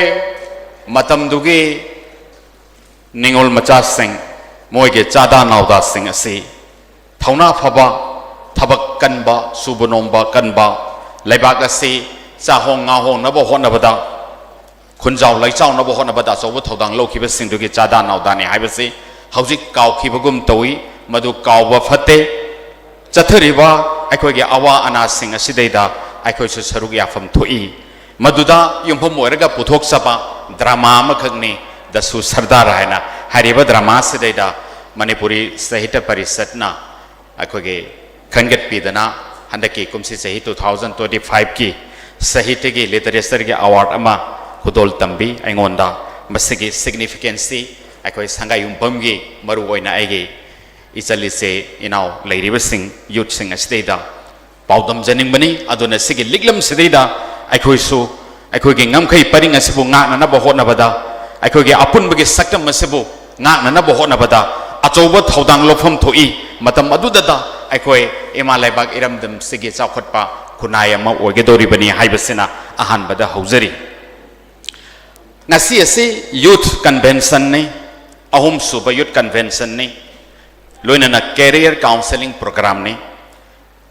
ꯃꯇꯝꯗꯨꯒꯤ ꯅꯤꯉꯣꯜ ꯃꯆꯥꯁꯤꯡ, ꯃꯣꯏꯒꯤ ꯆꯥꯗꯥ ꯅꯥꯎꯗꯥꯁꯤꯡ ꯑꯁꯤ ꯊꯧꯅꯥ ꯐꯕ, ꯊꯕꯛ ꯀꯟꯕ, ꯁꯨꯕ ꯅꯣꯝꯕ ꯀꯟꯕ, ꯂꯩꯕꯥꯛ ꯑꯁꯤ ꯆꯥꯍꯣꯡ ꯉꯥꯍꯣꯡꯅꯕ ꯍꯣꯠꯅꯕꯗ, ꯈꯨꯟꯖꯥꯎ ꯂꯩꯆꯥꯎꯅꯕ ꯍꯣꯠꯅꯕꯗ ꯑꯆꯧꯕ ꯊꯧꯗꯥꯡ ꯂꯧꯈꯤꯕꯁꯤꯡꯗꯨꯒꯤ ꯆꯥꯗꯥ ꯅꯥꯎꯗꯥꯅꯤ ꯍꯥꯏꯕꯁꯤ ꯍꯧꯖꯤꯛ ꯀꯥꯎꯈꯤꯕꯒꯨꯝ ꯇꯧꯏ꯫ ꯃꯗꯨ ꯀꯥꯎꯕ ꯐꯠꯇꯦ꯫ ꯆꯠꯊꯔꯤꯕ ꯑꯩꯈꯣꯏꯒꯤ ꯑꯋꯥ ꯑꯅꯥꯁꯤꯡ ꯑꯁꯤꯗꯩꯗ ꯑꯩꯈꯣꯏꯁꯨ ꯁꯔꯨꯛ ꯌꯥꯐꯝ ꯊꯣꯛꯏ꯫ ꯃꯗꯨꯗ ꯌꯨꯝꯐꯝ ꯑꯣꯏꯔꯒ ꯄꯨꯊꯣꯛꯆꯕ ꯗ꯭ꯔꯃꯥ ꯑꯃꯈꯛꯅꯤ ꯗꯁꯨ ꯁꯔꯗꯥꯔ ꯍꯥꯏꯅ ꯍꯥꯏꯔꯤꯕ ꯗ꯭ꯔꯃꯥ ꯑꯁꯤꯗꯩꯗ ꯃꯅꯤꯄꯨꯔꯤ ꯁꯥꯍꯤꯇ꯭ꯌ ꯄꯔꯤꯁꯠꯅ ꯑꯩꯈꯣꯏꯒꯤ ꯈꯟꯒꯠꯄꯤꯗꯅ ꯍꯟꯗꯛꯀꯤ ꯀꯨꯝꯁꯤ ꯆꯍꯤ two thousand twenty five ꯀꯤ ꯁꯥꯍꯤꯇ꯭ꯌꯒꯤ, ꯂꯤꯇꯔꯦꯆꯔꯒꯤ ꯑꯦꯋꯥꯔꯗ ꯑꯃ ꯈꯨꯗꯣꯜ ꯇꯝꯕꯤ ꯑꯩꯉꯣꯟꯗ꯫ ꯃꯁꯤꯒꯤ ꯁꯤꯒꯅꯤꯐꯤꯀꯦꯟꯁꯁꯤ ꯑꯩꯈꯣꯏ ꯁꯪꯒꯥꯏꯌꯨꯝꯐꯝꯒꯤ, ꯃꯔꯨꯑꯣꯏꯅ ꯑꯩꯒꯤ ꯏꯆꯜ ꯏꯆꯦ ꯏꯅꯥꯎ ꯂꯩꯔꯤꯕꯁꯤꯡ, ꯌꯨꯠꯁꯤꯡ ꯑꯁꯤꯗꯩꯗ ꯄꯥꯎꯗꯝꯖꯅꯤꯡꯕꯅꯤ꯫ ꯑꯗꯨꯅ ꯁꯤꯒꯤ ꯂꯤꯛꯂꯝꯁꯤꯗꯩꯗ ꯑꯩꯈꯣꯏꯁꯨ ꯑꯩꯈꯣꯏꯒꯤ ꯉꯝꯈꯩ ꯄꯔꯤꯡ ꯑꯁꯤꯕꯨ ꯉꯥꯛꯅꯅꯕ ꯍꯣꯠꯅꯕꯗ, ꯑꯩꯈꯣꯏꯒꯤ ꯑꯄꯨꯟꯕꯒꯤ ꯁꯛꯇꯝ ꯑꯁꯤꯕꯨ ꯉꯥꯛꯅꯅꯕ ꯍꯣꯠꯅꯕꯗ ꯑꯆꯧꯕ ꯊꯧꯗꯥꯡ ꯂꯧꯐꯝ ꯊꯣꯛꯏ꯫ ꯃꯇꯝ ꯑꯗꯨꯗꯇ ꯑꯩꯈꯣꯏ ꯏꯃꯥ ꯂꯩꯕꯥꯛ ꯏꯔꯝꯗꯝꯁꯤꯒꯤ ꯆꯥꯎꯈꯠꯄ ꯈꯨꯟꯅꯥꯏ ꯑꯃ ꯑꯣꯏꯒꯗꯧꯔꯤꯕꯅꯤ ꯍꯥꯏꯕꯁꯤꯅ ꯑꯍꯥꯟꯕꯗ ꯍꯧꯖꯔꯤ꯫ ꯉꯁꯤ ꯑꯁꯤ ꯌꯨꯊ ꯀꯟꯚꯦꯟꯁꯟꯅꯤ, ꯑꯍꯨꯝꯁꯨꯕ ꯌꯨꯊ ꯀꯟꯚꯦꯟꯁꯟꯅꯤ, ꯂꯣꯏꯅꯅ ꯀꯦꯔꯤꯌꯔ ꯀꯥꯎꯟꯁꯦꯂꯤꯡ ꯄ꯭ꯔꯣꯒ꯭ꯔꯥꯝꯅꯤ꯫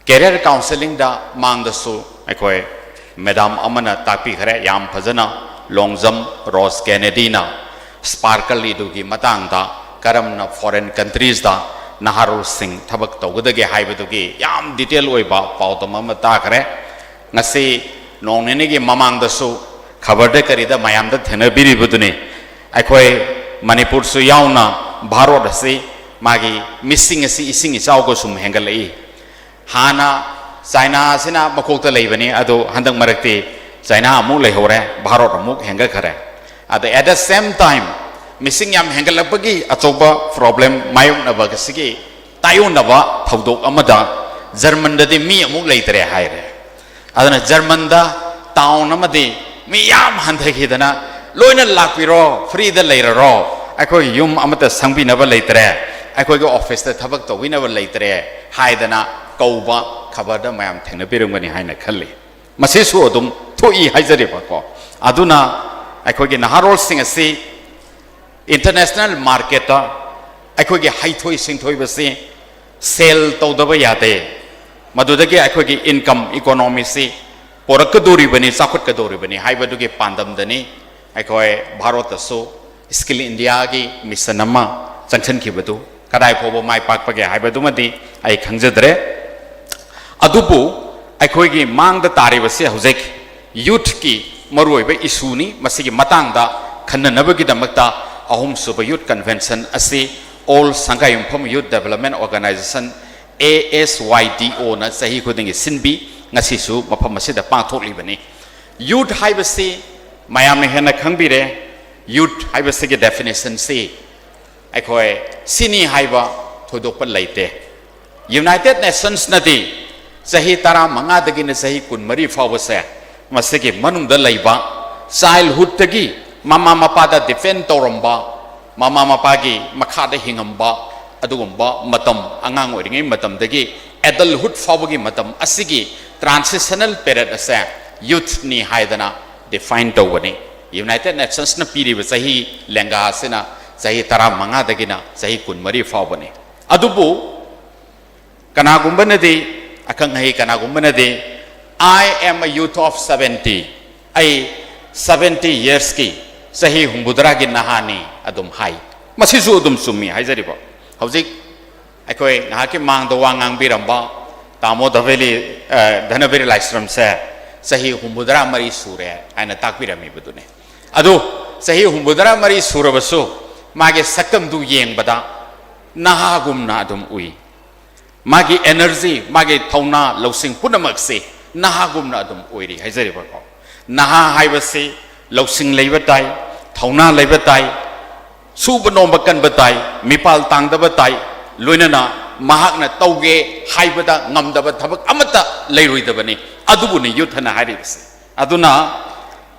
ꯀꯦꯔꯤꯌꯔ ꯀꯥꯎꯟꯁꯦꯂꯤꯡꯗ ꯃꯥꯡꯗꯁꯨ ꯑꯩꯈꯣꯏ ꯃꯦꯗꯥꯝ ꯑꯃꯅ ꯇꯥꯛꯄꯤꯈ꯭ꯔꯦ ꯌꯥꯝ ꯐꯖꯅ, ꯂꯣꯡꯖꯝ ꯔꯣꯁ ꯀꯦꯅꯦꯗꯤꯅ ꯁ꯭ꯄꯥꯔꯀꯜ ꯏꯗꯨꯒꯤ ꯃꯇꯥꯡꯗ, ꯀꯔꯝꯅ ꯐꯣꯔꯦꯟ ꯀꯟꯇ꯭ꯔꯤꯁꯇ ꯅꯍꯥꯔꯣꯜꯁꯤꯡ ꯊꯕꯛ ꯇꯧꯒꯗꯒꯦ ꯍꯥꯏꯕꯗꯨꯒꯤ ꯌꯥꯝ ꯗꯤꯇꯦꯜ ꯑꯣꯏꯕ ꯄꯥꯎꯗꯝ ꯑꯃ ꯇꯥꯈ꯭ꯔꯦ꯫ ꯉꯁꯤ ꯅꯣꯡ ꯅꯤꯅꯤꯒꯤ ꯃꯃꯥꯡꯗꯁꯨ ꯈꯕꯔꯗ ꯀꯔꯤꯗ ꯃꯌꯥꯝꯗ ꯊꯦꯡꯅꯕꯤꯔꯤꯕꯗꯨꯅꯤ, ꯑꯩꯈꯣꯏ ꯃꯅꯤꯄꯨꯔꯁꯨ ꯌꯥꯎꯅ ꯚꯥꯔꯣꯠ ꯑꯁꯤ ꯃꯥꯒꯤ ꯃꯤꯁꯤꯡ ꯑꯁꯤ ꯏꯁꯤꯡ ꯏꯆꯥꯎꯒ ꯁꯨꯝ ꯍꯦꯟꯒꯠꯂꯛꯏ꯫ ꯍꯥꯟꯅ ꯆꯥꯏꯅꯥ ꯑꯁꯤꯅ ꯃꯀꯣꯛꯇ ꯂꯩꯕꯅꯤ, ꯑꯗꯨ ꯍꯟꯗꯛ ꯃꯔꯛꯇꯤ ꯆꯥꯏꯅꯥ ꯑꯃꯨꯛ ꯂꯩꯍꯧꯔꯦ, ꯚꯥꯔꯣꯠ ꯑꯃꯨꯛ ꯍꯦꯟꯒꯠꯈꯔꯦ꯫ ꯑꯗ at the same time ꯃꯤꯁꯤꯡ ꯌꯥꯝ ꯍꯦꯟꯒꯠꯂꯛꯄꯒꯤ ꯑꯆꯧꯕ ꯄ꯭ꯔꯣꯕ꯭ꯂꯦꯝ ꯃꯥꯌꯣꯛꯅꯕ ꯑꯁꯤꯒꯤ ꯇꯥꯏꯌꯣꯟꯅꯕ ꯊꯧꯗꯣꯛ ꯑꯃꯗ ꯖꯔꯃꯟꯗꯗꯤ ꯃꯤ ꯑꯃꯨꯛ ꯂꯩꯇ꯭ꯔꯦ ꯍꯥꯏꯔꯦ꯫ ꯑꯗꯨꯅ ꯖꯔꯃꯟꯗ ꯇꯥꯎꯟ ꯑꯃꯗꯤ ꯃꯤ ꯌꯥꯝ ꯍꯟꯊꯈꯤꯗꯅ, "ꯂꯣꯏꯅ ꯂꯥꯛꯄꯤꯔꯣ, ꯐ꯭ꯔꯤꯗ ꯂꯩꯔꯔꯣ, ꯑꯩꯈꯣꯏ ꯌꯨꯝ ꯑꯃꯠꯇ ꯁꯪꯕꯤꯅꯕ ꯂꯩꯇ꯭ꯔꯦ, ꯑꯩꯈꯣꯏꯒꯤ ꯑꯣꯐꯤꯁꯇ ꯊꯕꯛ ꯇꯧꯕꯤꯅꯕ ꯂꯩꯇ꯭ꯔꯦ ꯍꯥꯏꯗꯅ ꯀꯧꯕ ꯈꯕꯔꯗ ꯃꯌꯥꯝ ꯊꯦꯡꯅꯕꯤꯔꯝꯒꯅꯤ ꯍꯥꯏꯅ ꯈꯜꯂꯤ꯫ ꯃꯁꯤꯁꯨ ꯑꯗꯨꯝ ꯊꯣꯛꯏ ꯍꯥꯏꯖꯔꯤꯕꯀꯣ꯫ ꯑꯗꯨꯅ ꯑꯩꯈꯣꯏꯒꯤ ꯅꯍꯥꯔꯣꯜꯁꯤꯡ ꯑꯁꯤ ꯏꯟꯇꯔꯅꯦꯁꯅꯦꯜ ꯃꯥꯔꯀꯦꯠꯇ ꯑꯩꯈꯣꯏꯒꯤ ꯍꯩꯊꯣꯏ ꯁꯤꯡꯊꯣꯏꯕꯁꯤ ꯁꯦꯜ ꯇꯧꯗꯕ ꯌꯥꯗꯦ꯫ ꯃꯗꯨꯗꯒꯤ ꯑꯩꯈꯣꯏꯒꯤ ꯏꯟꯀꯝ ꯏꯀꯣꯅꯣꯃꯤꯁꯤ ꯄꯣꯔꯛꯀꯗꯧꯔꯤꯕꯅꯤ, ꯆꯥꯎꯈꯠꯀꯗꯧꯔꯤꯕꯅꯤ ꯍꯥꯏꯕꯗꯨꯒꯤ ꯄꯥꯟꯗꯝꯗꯅꯤ ꯑꯩꯈꯣꯏ ꯚꯥꯔꯠꯇꯁꯨ ꯁ꯭ꯀꯤꯜ ꯏꯟꯗꯤꯌꯥꯒꯤ ꯃꯤꯁꯟ ꯑꯃ ꯆꯪꯁꯤꯟꯈꯤꯕꯗꯨ ꯀꯗꯥꯏ ꯐꯥꯎꯕ ꯃꯥꯏ ꯄꯥꯛꯄꯒꯦ ꯍꯥꯏꯕꯗꯨꯃꯗꯤ ꯑꯩ ꯈꯪꯖꯗ꯭ꯔꯦ꯫ ꯑꯗꯨꯕꯨ ꯑꯩꯈꯣꯏꯒꯤ ꯃꯥꯡꯗ ꯇꯥꯔꯤꯕꯁꯤ ꯍꯧꯖꯤꯛ ꯌꯨꯊꯀꯤ ꯃꯔꯨꯑꯣꯏꯕ ꯏꯁꯨꯅꯤ꯫ ꯃꯁꯤꯒꯤ ꯃꯇꯥꯡꯗ ꯈꯟꯅꯅꯕꯒꯤꯗꯃꯛꯇ ꯑꯍꯨꯝꯁꯨꯕ ꯌꯨꯊ ꯀꯟꯚꯦꯟꯁꯟ ꯑꯁꯤ all Sangaiyumpham youth development organisation, A S Y D O ꯆꯍꯤ ꯈꯨꯗꯤꯡꯒꯤ ꯁꯤꯟꯕꯤ, ꯉꯁꯤꯁꯨ ꯃꯐꯝ ꯑꯁꯤꯗ ꯄꯥꯡꯊꯣꯛꯂꯤꯕꯅꯤ꯫ ꯌꯨꯊ ꯍꯥꯏꯕꯁꯤ ꯃꯌꯥꯝꯅ ꯍꯦꯟꯅ ꯈꯪꯕꯤꯔꯦ꯫ ꯌꯨꯊ ꯍꯥꯏꯕꯁꯤꯒꯤ ꯗꯦꯐꯤꯅꯤꯁꯟꯁꯤ ꯑꯩꯈꯣꯏ ꯁꯤꯅꯤ ꯍꯥꯏꯕ ꯊꯣꯏꯗꯣꯛꯄ ꯂꯩꯇꯦ꯫ ꯌꯨꯅꯥꯏꯇꯦꯠ ꯅꯦꯁꯟꯁꯅꯗꯤ ꯆꯍꯤ ꯇꯔꯥꯃꯉꯥꯗꯒꯤꯅ ꯆꯍꯤ ꯀꯨꯟꯃꯔꯤ ꯐꯥꯎꯕꯁꯦ ꯃꯁꯤꯒꯤ ꯃꯅꯨꯡꯗ ꯂꯩꯕ ꯆꯥꯏꯜꯍꯨꯗꯇꯒꯤ ꯃꯃꯥ ꯃꯄꯥꯗ ꯗꯤꯄꯦꯟ ꯇꯧꯔꯝꯕ, ꯃꯃꯥ ꯃꯄꯥꯒꯤ ꯃꯈꯥꯗ ꯍꯤꯡꯉꯝꯕ ꯑꯗꯨꯒꯨꯝꯕ ꯃꯇꯝ, ꯑꯉꯥꯡ ꯑꯣꯏꯔꯤꯉꯩ ꯃꯇꯝꯗꯒꯤ ꯑꯦꯗꯜꯍꯨꯗ ꯐꯥꯎꯕꯒꯤ ꯃꯇꯝ ꯑꯁꯤꯒꯤ ꯇ꯭ꯔꯥꯟꯁꯤꯁꯅꯦꯜ ꯄꯦꯔꯦꯠ ꯑꯁꯦ ꯌꯨꯊꯅꯤ ꯍꯥꯏꯗꯅ ꯗꯤꯐꯥꯏꯟ ꯇꯧꯕꯅꯤ꯫ ꯌꯨꯅꯥꯏꯇꯦꯠ ꯅꯦꯁꯟꯁꯅ ꯄꯤꯔꯤꯕ ꯆꯍꯤ ꯂꯦꯡꯒꯥ ꯑꯁꯤꯅ ꯆꯍꯤ ꯇꯔꯥꯃꯉꯥꯗꯒꯤꯅ ꯆꯍꯤ ꯀꯨꯟꯃꯔꯤ ꯐꯥꯎꯕꯅꯤ꯫ ꯑꯗꯨꯕꯨ ꯀꯅꯥꯒꯨꯝꯕꯅꯗꯤ, ꯑꯈꯪ ꯑꯍꯩ ꯀꯅꯥꯒꯨꯝꯕꯅꯗꯤ, "I am a youth of seventy, ꯑꯩ ꯁꯕꯦꯟꯇꯤ ꯌꯔꯁꯀꯤ, ꯆꯍꯤ ꯍꯨꯝꯐꯨꯇꯔꯥꯒꯤ ꯅꯍꯥꯅꯤ" ꯑꯗꯨꯝ ꯍꯥꯏ꯫ ꯃꯁꯤꯁꯨ ꯑꯗꯨꯝ ꯆꯨꯝꯃꯤ ꯍꯥꯏꯖꯔꯤꯕ꯫ ꯍꯧꯖꯤꯛ ꯑꯩꯈꯣꯏ ꯉꯥꯏꯍꯥꯛꯀꯤ ꯃꯥꯡꯗ ꯋꯥ ꯉꯥꯡꯕꯤꯔꯝꯕ ꯇꯥꯃꯣ ꯙꯕꯦꯂꯤ, ꯑ, ꯙꯅꯕꯤꯔ ꯂꯥꯏꯁ꯭ꯔꯝꯁꯦ ꯆꯍꯤ ꯍꯨꯝꯐꯨꯇꯔꯥ ꯃꯔꯤ ꯁꯨꯔꯦ ꯍꯥꯏꯅ ꯇꯥꯛꯄꯤꯔꯝꯃꯤꯕꯗꯨꯅꯤ꯫ ꯑꯗꯨ ꯆꯍꯤ ꯍꯨꯝꯐꯨꯇꯔꯥ ꯃꯔꯤ ꯁꯨꯔꯕꯁꯨ ꯃꯥꯒꯤ ꯁꯛꯇꯝꯗꯨ ꯌꯦꯡꯕꯗ ꯅꯍꯥꯒꯨꯝꯅ ꯑꯗꯨꯝ ꯎꯏ꯫ ꯃꯥꯒꯤ ꯑꯦꯅꯔꯖꯤ, ꯃꯥꯒꯤ ꯊꯧꯅꯥ, ꯂꯧꯁꯤꯡ ꯄꯨꯝꯅꯃꯛꯁꯤ ꯅꯍꯥꯒꯨꯝꯅ ꯑꯗꯨꯝ ꯑꯣꯏꯔꯤ ꯍꯥꯏꯖꯔꯤꯕꯀꯣ꯫ ꯅꯍꯥ ꯍꯥꯏꯕꯁꯤ ꯂꯧꯁꯤꯡ ꯂꯩꯕ ꯇꯥꯏ, ꯊꯧꯅꯥ ꯂꯩꯕ ꯇꯥꯏ, ꯁꯨꯕ ꯅꯣꯝꯕ ꯀꯟꯕ ꯇꯥꯏ, ꯃꯤꯄꯥꯜ ꯇꯥꯡꯗꯕ ꯇꯥꯏ, ꯂꯣꯏꯅꯅ ꯃꯍꯥꯛꯅ ꯇꯧꯒꯦ ꯍꯥꯏꯕꯗ ꯉꯝꯗꯕ ꯊꯕꯛ ꯑꯃꯠꯇ ꯂꯩꯔꯣꯏꯗꯕꯅꯤ꯫ ꯑꯗꯨꯕꯨꯅꯤ ꯌꯨꯊ ꯍꯥꯏꯅ ꯍꯥꯏꯔꯤꯕꯁꯤ꯫ ꯑꯗꯨꯅ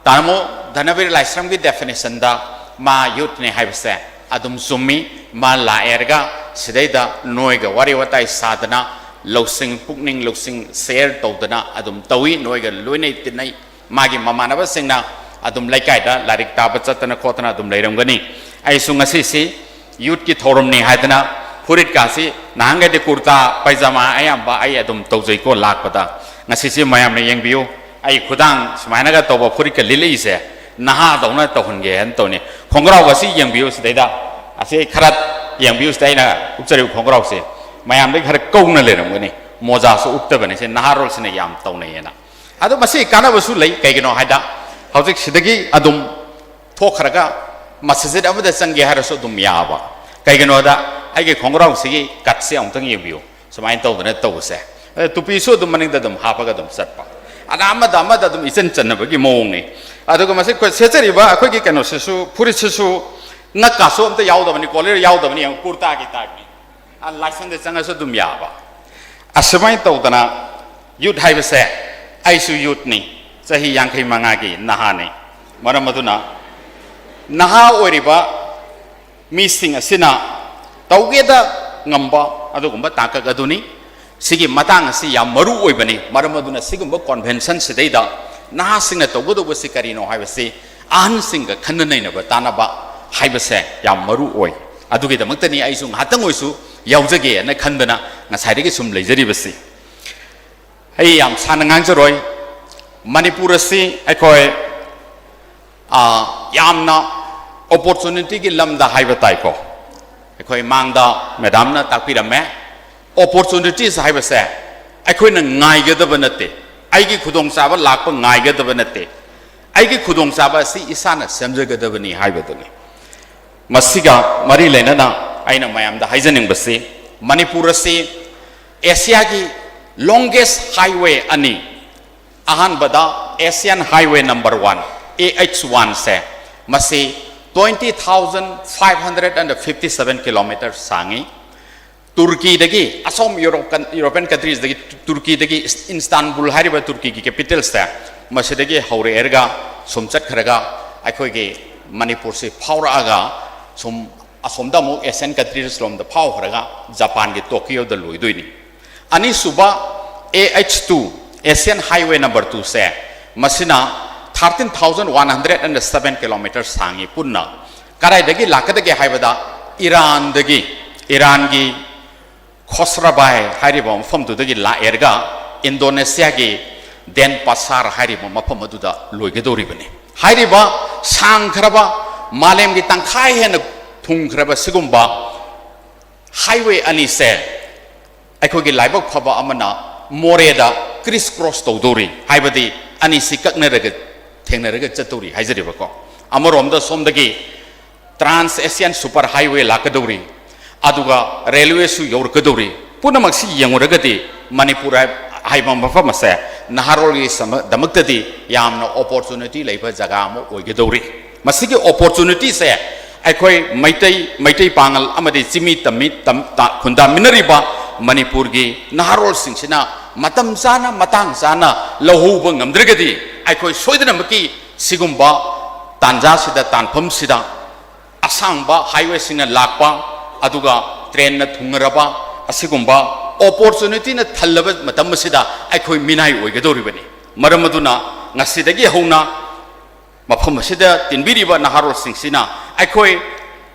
ꯇꯥꯃꯣ ꯙꯅꯕꯤꯔ ꯂꯥꯏꯁ꯭ꯔꯝꯒꯤ ꯗꯦꯐꯤꯅꯤꯁꯟꯗ ꯃꯥ ꯌꯨꯊꯅꯤ ꯍꯥꯏꯕꯁꯦ ꯑꯗꯨꯝ ꯆꯨꯝꯃꯤ꯫ ꯃꯥ ꯂꯥꯛꯑꯦꯔꯒ ꯁꯤꯗꯩꯗ ꯅꯣꯏꯒ ꯋꯥꯔꯤ ꯋꯥꯇꯥꯏ ꯁꯥꯗꯅ, ꯂꯧꯁꯤꯡ, ꯄꯨꯛꯅꯤꯡ ꯂꯧꯁꯤꯡ share ꯇꯧꯗꯅ ꯑꯗꯨꯝ ꯇꯧꯏ꯫ ꯅꯣꯏꯒ ꯂꯣꯏꯅꯩ ꯇꯤꯟꯅꯩ꯫ ꯃꯥꯒꯤ ꯃꯃꯥꯟꯅꯕꯁꯤꯡꯅ ꯑꯗꯨꯝ ꯂꯩꯀꯥꯏꯗ ꯂꯥꯏꯔꯤꯛ ꯇꯥꯕ ꯆꯠꯇꯅ ꯈꯣꯠꯇꯅ ꯑꯗꯨꯝ ꯂꯩꯔꯝꯒꯅꯤ꯫ ꯑꯩꯁꯨ ꯉꯁꯤꯁꯤ youth ꯀꯤ ꯊꯧꯔꯝꯅꯤ ꯍꯥꯏꯗꯅ ꯐꯨꯔꯤꯠꯀꯥꯁꯤ, ꯅꯍꯥꯟꯈꯩꯗꯤ ꯀꯨꯔꯇꯥ ꯄꯥꯏꯖꯃꯥ ꯑꯌꯥꯝꯕ ꯑꯩ ꯑꯗꯨꯝ ꯇꯧꯖꯩꯀꯣ ꯂꯥꯛꯄꯗ, ꯉꯁꯤꯁꯤ ꯃꯌꯥꯝꯅ ꯌꯦꯡꯕꯤꯌꯨ꯫ ꯑꯩ ꯈꯨꯗꯥꯡ ꯁꯨꯃꯥꯏꯅꯒ ꯇꯧꯕ ꯐꯨꯔꯤꯠꯀ ꯂꯤꯠꯂꯛꯏꯁꯦ ꯅꯍꯥꯗꯧꯅ ꯇꯧꯍꯟꯒꯦ ꯍꯥꯏꯅ ꯇꯧꯅꯤ꯫ ꯈꯣꯡꯒ꯭ꯔꯥꯎꯒꯁꯤ ꯌꯦꯡꯕꯤꯌꯨ ꯁꯤꯗꯩꯗ, ꯑꯁꯤ ꯈꯔ ꯌꯦꯡꯕꯤꯌꯨ ꯁꯤꯗ ꯑꯩꯅ ꯎꯞꯆꯔꯤꯕ ꯈꯣꯡꯒ꯭ꯔꯥꯎꯁꯦ꯫ ꯃꯌꯥꯝꯗꯒꯤ ꯈꯔ ꯀꯧꯅ ꯂꯩꯔꯝꯒꯅꯤ꯫ ꯃꯣꯖꯥꯁꯨ ꯎꯞꯇꯕꯅꯤ, ꯁꯤ ꯅꯍꯥꯔꯣꯜꯁꯤꯅ ꯌꯥꯝ ꯇꯧꯅꯩꯌꯦꯅ꯫ ꯑꯗꯣ ꯃꯁꯤ ꯀꯥꯟꯅꯕꯁꯨ ꯂꯩ꯫ ꯀꯩꯒꯤꯅꯣ ꯍꯥꯏꯗ, ꯍꯧꯖꯤꯛ ꯁꯤꯗꯒꯤ ꯑꯗꯨꯝ ꯊꯣꯛꯈ꯭ꯔꯒ ꯃꯁꯖꯤꯗ ꯑꯃꯗ ꯆꯪꯒꯦ ꯍꯥꯏꯔꯁꯨ ꯑꯗꯨꯝ ꯌꯥꯕ꯫ ꯀꯩꯒꯤꯅꯣꯗ, ꯑꯩꯒꯤ ꯈꯣꯡꯒ꯭ꯔꯥꯎꯁꯤꯒꯤ ꯀꯠꯁꯦ ꯑꯃꯨꯛꯇꯪ ꯌꯦꯡꯕꯤꯌꯨ꯫ ꯁꯨꯃꯥꯏꯅ ꯇꯧꯗꯅ ꯇꯧꯕꯁꯦ꯫ ꯑꯗ ꯇꯨꯄꯤꯁꯨ ꯑꯗꯨꯝ ꯃꯅꯤꯡꯗ ꯑꯗꯨꯝ ꯍꯥꯞꯄꯒ ꯑꯗꯨꯝ ꯆꯠꯄ꯫ ꯑꯗ ꯑꯃꯗ ꯑꯃꯗ ꯑꯗꯨꯝ ꯏꯆꯟ ꯆꯟꯅꯕꯒꯤ ꯃꯑꯣꯡꯅꯤ꯫ ꯑꯗꯨꯒ ꯃꯁꯤ ꯑꯩꯈꯣꯏ ꯁꯦꯠꯆꯔꯤꯕ ꯑꯩꯈꯣꯏꯒꯤ ꯀꯩꯅꯣꯁꯤꯁꯨ, ꯐꯨꯔꯤꯠꯁꯤꯁꯨ ꯉꯛꯀꯥꯁꯨ ꯑꯝꯇ ꯌꯥꯎꯗꯕꯅꯤ, collar ꯌꯥꯎꯗꯕꯅꯤ, ꯌꯦꯡꯉꯨ, ꯀꯨꯔꯇꯥꯒꯤ type ꯅꯤ꯫ ꯑ, ꯂꯥꯏꯁꯪꯗ ꯆꯪꯉꯁꯨ ꯑꯗꯨꯝ ꯌꯥꯕ꯫ ꯑꯁꯨꯃꯥꯏꯅ ꯇꯧꯗꯅ youth ꯍꯥꯏꯕꯁꯦ, ꯑꯩꯁꯨ youth ꯅꯤ, ꯆꯍꯤ ꯌꯥꯡꯈꯩ ꯃꯉꯥꯒꯤ ꯅꯍꯥꯅꯤ꯫ ꯃꯔꯝ ꯑꯗꯨꯅ ꯅꯍꯥ ꯑꯣꯏꯔꯤꯕ ꯃꯤꯁꯤꯡ ꯑꯁꯤꯅ ꯇꯧꯒꯦꯗ ꯉꯝꯕ ꯑꯗꯨꯒꯨꯝꯕ ꯇꯥꯡꯀꯛ ꯑꯗꯨꯅꯤ꯫ ꯁꯤꯒꯤ ꯃꯇꯥꯡ ꯑꯁꯤ ꯌꯥꯝ ꯃꯔꯨ ꯑꯣꯏꯕꯅꯤ, ꯃꯔꯝ ꯑꯗꯨꯅ ꯁꯤꯒꯨꯝꯕ convention ꯁꯤꯗꯩꯗ ꯅꯍꯥꯁꯤꯡꯅ ꯇꯧꯒꯗꯧꯕꯁꯤ ꯀꯔꯤꯅꯣ ꯍꯥꯏꯕꯁꯤ ꯑꯍꯟꯁꯤꯡꯒ ꯈꯟꯅ ꯅꯩꯅꯕ ꯇꯥꯟꯅꯕ ꯍꯥꯏꯕꯁꯦ ꯌꯥꯝ ꯃꯔꯨ ꯑꯣꯏ꯫ ꯑꯗꯨꯒꯤꯗꯃꯛꯇꯅꯤ ꯑꯩꯁꯨ ꯉꯥꯏꯍꯥꯛꯇꯪ ꯑꯣꯏꯁꯨ ꯌꯥꯎꯖꯒꯦꯅ ꯈꯟꯗꯅ ꯉꯁꯥꯏꯗꯒꯤ ꯁꯨꯝ ꯂꯩꯖꯔꯤꯕꯁꯤ꯫ ꯑꯩ ꯌꯥꯝ ꯁꯥꯡꯅ ꯉꯥꯡꯖꯔꯣꯏ꯫ ꯃꯅꯤꯄꯨꯔ ꯑꯁꯤ ꯑꯩꯈꯣꯏ, ꯑꯥ, ꯌꯥꯝꯅ opportunity ꯒꯤ ꯂꯝꯗ ꯍꯥꯏꯕ ꯇꯥꯏꯀꯣ꯫ ꯑꯩꯈꯣꯏ ꯃꯥꯡꯗ madam ꯅ ꯇꯥꯛꯄꯤꯔꯝꯃꯦ, opportunities ꯍꯥꯏꯕꯁꯦ ꯑꯩꯈꯣꯏꯅ ꯉꯥꯏꯒꯗꯕ ꯅꯠꯇꯦ, ꯑꯩꯒꯤ ꯈꯨꯗꯣꯡꯆꯥꯕ ꯂꯥꯛꯄ ꯉꯥꯏꯒꯗꯕ ꯅꯠꯇꯦ, ꯑꯩꯒꯤ ꯈꯨꯗꯣꯡꯆꯥꯕ ꯑꯁꯤ ꯏꯁꯥꯅ ꯁꯦꯝꯖꯒꯗꯕꯅꯤ ꯍꯥꯏꯕꯗꯨꯅꯤ꯫ ꯃꯁꯤꯒ ꯃꯔꯤ ꯂꯩꯅꯅ ꯑꯩꯅ ꯃꯌꯥꯝꯗ ꯍꯥꯏꯖꯅꯤꯡꯕꯁꯤ, ꯃꯅꯤꯄꯨꯔ ꯑꯁꯤ ꯑꯦꯁꯤꯌꯥꯒꯤ longest highway ꯑꯅꯤ, ꯑꯍꯥꯟꯕꯗ Asian Highway number one, A H one ꯁꯦ, ꯃꯁꯤ twenty thousand five hundred and fifty seven kilometer ꯁꯥꯡꯉꯤ꯫ ꯇꯨꯔꯀꯤꯗꯒꯤ, ꯑꯁꯣꯝ ꯌꯨꯔꯣꯞ ꯀꯟ-, European countries ꯗꯒꯤ, ꯇꯨꯔꯀꯤꯗꯒꯤ ꯏꯁ-, ꯏꯟꯁꯇꯥꯟꯕꯨꯜ ꯍꯥꯏꯔꯤꯕ ꯇꯨꯔꯀꯤꯒꯤ capital ꯁꯦ, ꯃꯁꯤꯗꯒꯤ ꯍꯧꯔꯛꯑꯒ ꯁꯨꯝ ꯆꯠꯈ꯭ꯔꯒ ꯑꯩꯈꯣꯏꯒꯤ ꯃꯅꯤꯄꯨꯔꯁꯤ ꯐꯥꯎꯔꯛꯑꯒ ꯁꯨꯝ ꯑꯁꯣꯝꯗ ꯑꯃꯨꯛ Asian countries ꯂꯣꯝꯗ ꯐꯥꯎꯈ꯭ꯔꯒ ꯖꯄꯥꯟꯒꯤ ꯇꯣꯀꯤꯌꯣꯗ ꯂꯣꯏꯗꯣꯏꯅꯤ꯫ ꯑꯅꯤꯁꯨꯕ, A H two, Asian Highway number two ꯁꯦ, ꯃꯁꯤꯅ thirteen thousand one hundred and seven kilometers ꯁꯥꯡꯉꯤ ꯄꯨꯟꯅ꯫ ꯀꯗꯥꯏꯗꯒꯤ ꯂꯥꯛꯀꯗꯒꯦ ꯍꯥꯏꯕꯗ, ꯏꯔꯥꯟꯗꯒꯤ, ꯏꯔꯥꯟꯒꯤ ꯈꯣꯁꯔꯕꯥꯏ ꯍꯥꯏꯔꯤꯕ ꯃꯐꯝꯗꯨꯗꯒꯤ ꯂꯥꯛꯑꯦꯔꯒ ꯏꯟꯗꯣꯅꯦꯁꯤꯌꯥꯒꯤ ꯗꯦꯟꯄꯥꯁꯥꯔ ꯍꯥꯏꯔꯤꯕ ꯃꯐꯝ ꯑꯗꯨꯗ ꯂꯣꯏꯒꯗꯧꯔꯤꯕꯅꯤ꯫ ꯍꯥꯏꯔꯤꯕ ꯁꯥꯡꯈ꯭ꯔꯕ, ꯃꯥꯂꯦꯝꯒꯤ ꯇꯪꯈꯥꯏ ꯍꯦꯟꯅ ꯊꯨꯡꯈ꯭ꯔꯕ ꯁꯤꯒꯨꯝꯕ highway ꯑꯅꯤꯁꯦ ꯑꯩꯈꯣꯏꯒꯤ ꯂꯥꯏꯕꯛ ꯐꯕ ꯑꯃꯅ ꯃꯣꯔꯦꯗ criss cross ꯇꯧꯗꯧꯔꯤ, ꯍꯥꯏꯕꯗꯤ ꯑꯅꯤꯁꯤ ꯀꯛꯅꯔꯒ, ꯊꯦꯡꯅꯔꯒ ꯆꯠꯇꯧꯔꯤ ꯍꯥꯏꯖꯔꯤꯕꯀꯣ꯫ ꯑꯃꯔꯣꯝꯗ ꯁꯣꯝꯗꯒꯤ Trans Asian Super Highway ꯂꯥꯛꯀꯗꯧꯔꯤ, ꯑꯗꯨꯒ railwayꯁꯨ ꯌꯧꯔꯛꯀꯗꯧꯔꯤ꯫ ꯄꯨꯝꯅꯃꯛꯁꯤ ꯌꯦꯡꯉꯨꯔꯒꯗꯤ ꯃꯅꯤꯄꯨꯔ ꯍꯥꯏ-, ꯍꯥꯏꯕ ꯃꯐꯝ ꯑꯁꯦ ꯅꯍꯥꯔꯣꯜꯒꯤ ꯁꯃ-, ꯗꯃꯛꯇꯗꯤ ꯌꯥꯝꯅ opportunity ꯂꯩꯕ ꯖꯒꯥ ꯑꯃ ꯑꯣꯏꯒꯗꯧꯔꯤ꯫ ꯃꯁꯤꯒꯤ opportunityꯁꯦ ꯑꯩꯈꯣꯏ ꯃꯩꯇꯩ, ꯃꯩꯇꯩ ꯄꯥꯉꯜ ꯑꯃꯗꯤ ꯆꯤꯡꯃꯤ ꯇꯝꯃꯤ, ꯇꯝ-, ꯇ-, ꯈꯨꯟꯗꯥꯃꯤꯟꯅꯔꯤꯕ ꯃꯅꯤꯄꯨꯔꯒꯤ ꯅꯍꯥꯔꯣꯜꯁꯤꯡꯁꯤꯅ ꯃꯇꯝ ꯆꯥꯅ, ꯃꯇꯥꯡ ꯆꯥꯅ ꯂꯧꯍꯧꯕ ꯉꯝꯗ꯭ꯔꯒꯗꯤ ꯑꯩꯈꯣꯏ ꯁꯣꯏꯗꯅꯃꯛꯀꯤ ꯁꯤꯒꯨꯝꯕ ꯇꯥꯟꯖꯥꯁꯤꯗ, ꯇꯥꯟꯐꯝꯁꯤꯗ ꯑꯁꯥꯡꯕ highwayꯁꯤꯡꯅ ꯂꯥꯛꯄ, ꯑꯗꯨꯒ trainꯅ ꯊꯨꯡꯉꯔꯕ ꯑꯁꯤꯒꯨꯝꯕ opportunityꯅ ꯊꯜꯂꯕ ꯃꯇꯝ ꯑꯁꯤꯗ ꯑꯩꯈꯣꯏ ꯃꯤꯅꯥꯏ ꯑꯣꯏꯒꯗꯧꯔꯤꯕꯅꯤ꯫ ꯃꯔꯝ ꯑꯗꯨꯅ ꯉꯁꯤꯗꯒꯤ ꯍꯧꯅ ꯃꯐꯝ ꯑꯁꯤꯗ ꯇꯤꯟꯕꯤꯔꯤꯕ ꯅꯍꯥꯔꯣꯜꯁꯤꯡꯁꯤꯅ ꯑꯩꯈꯣꯏ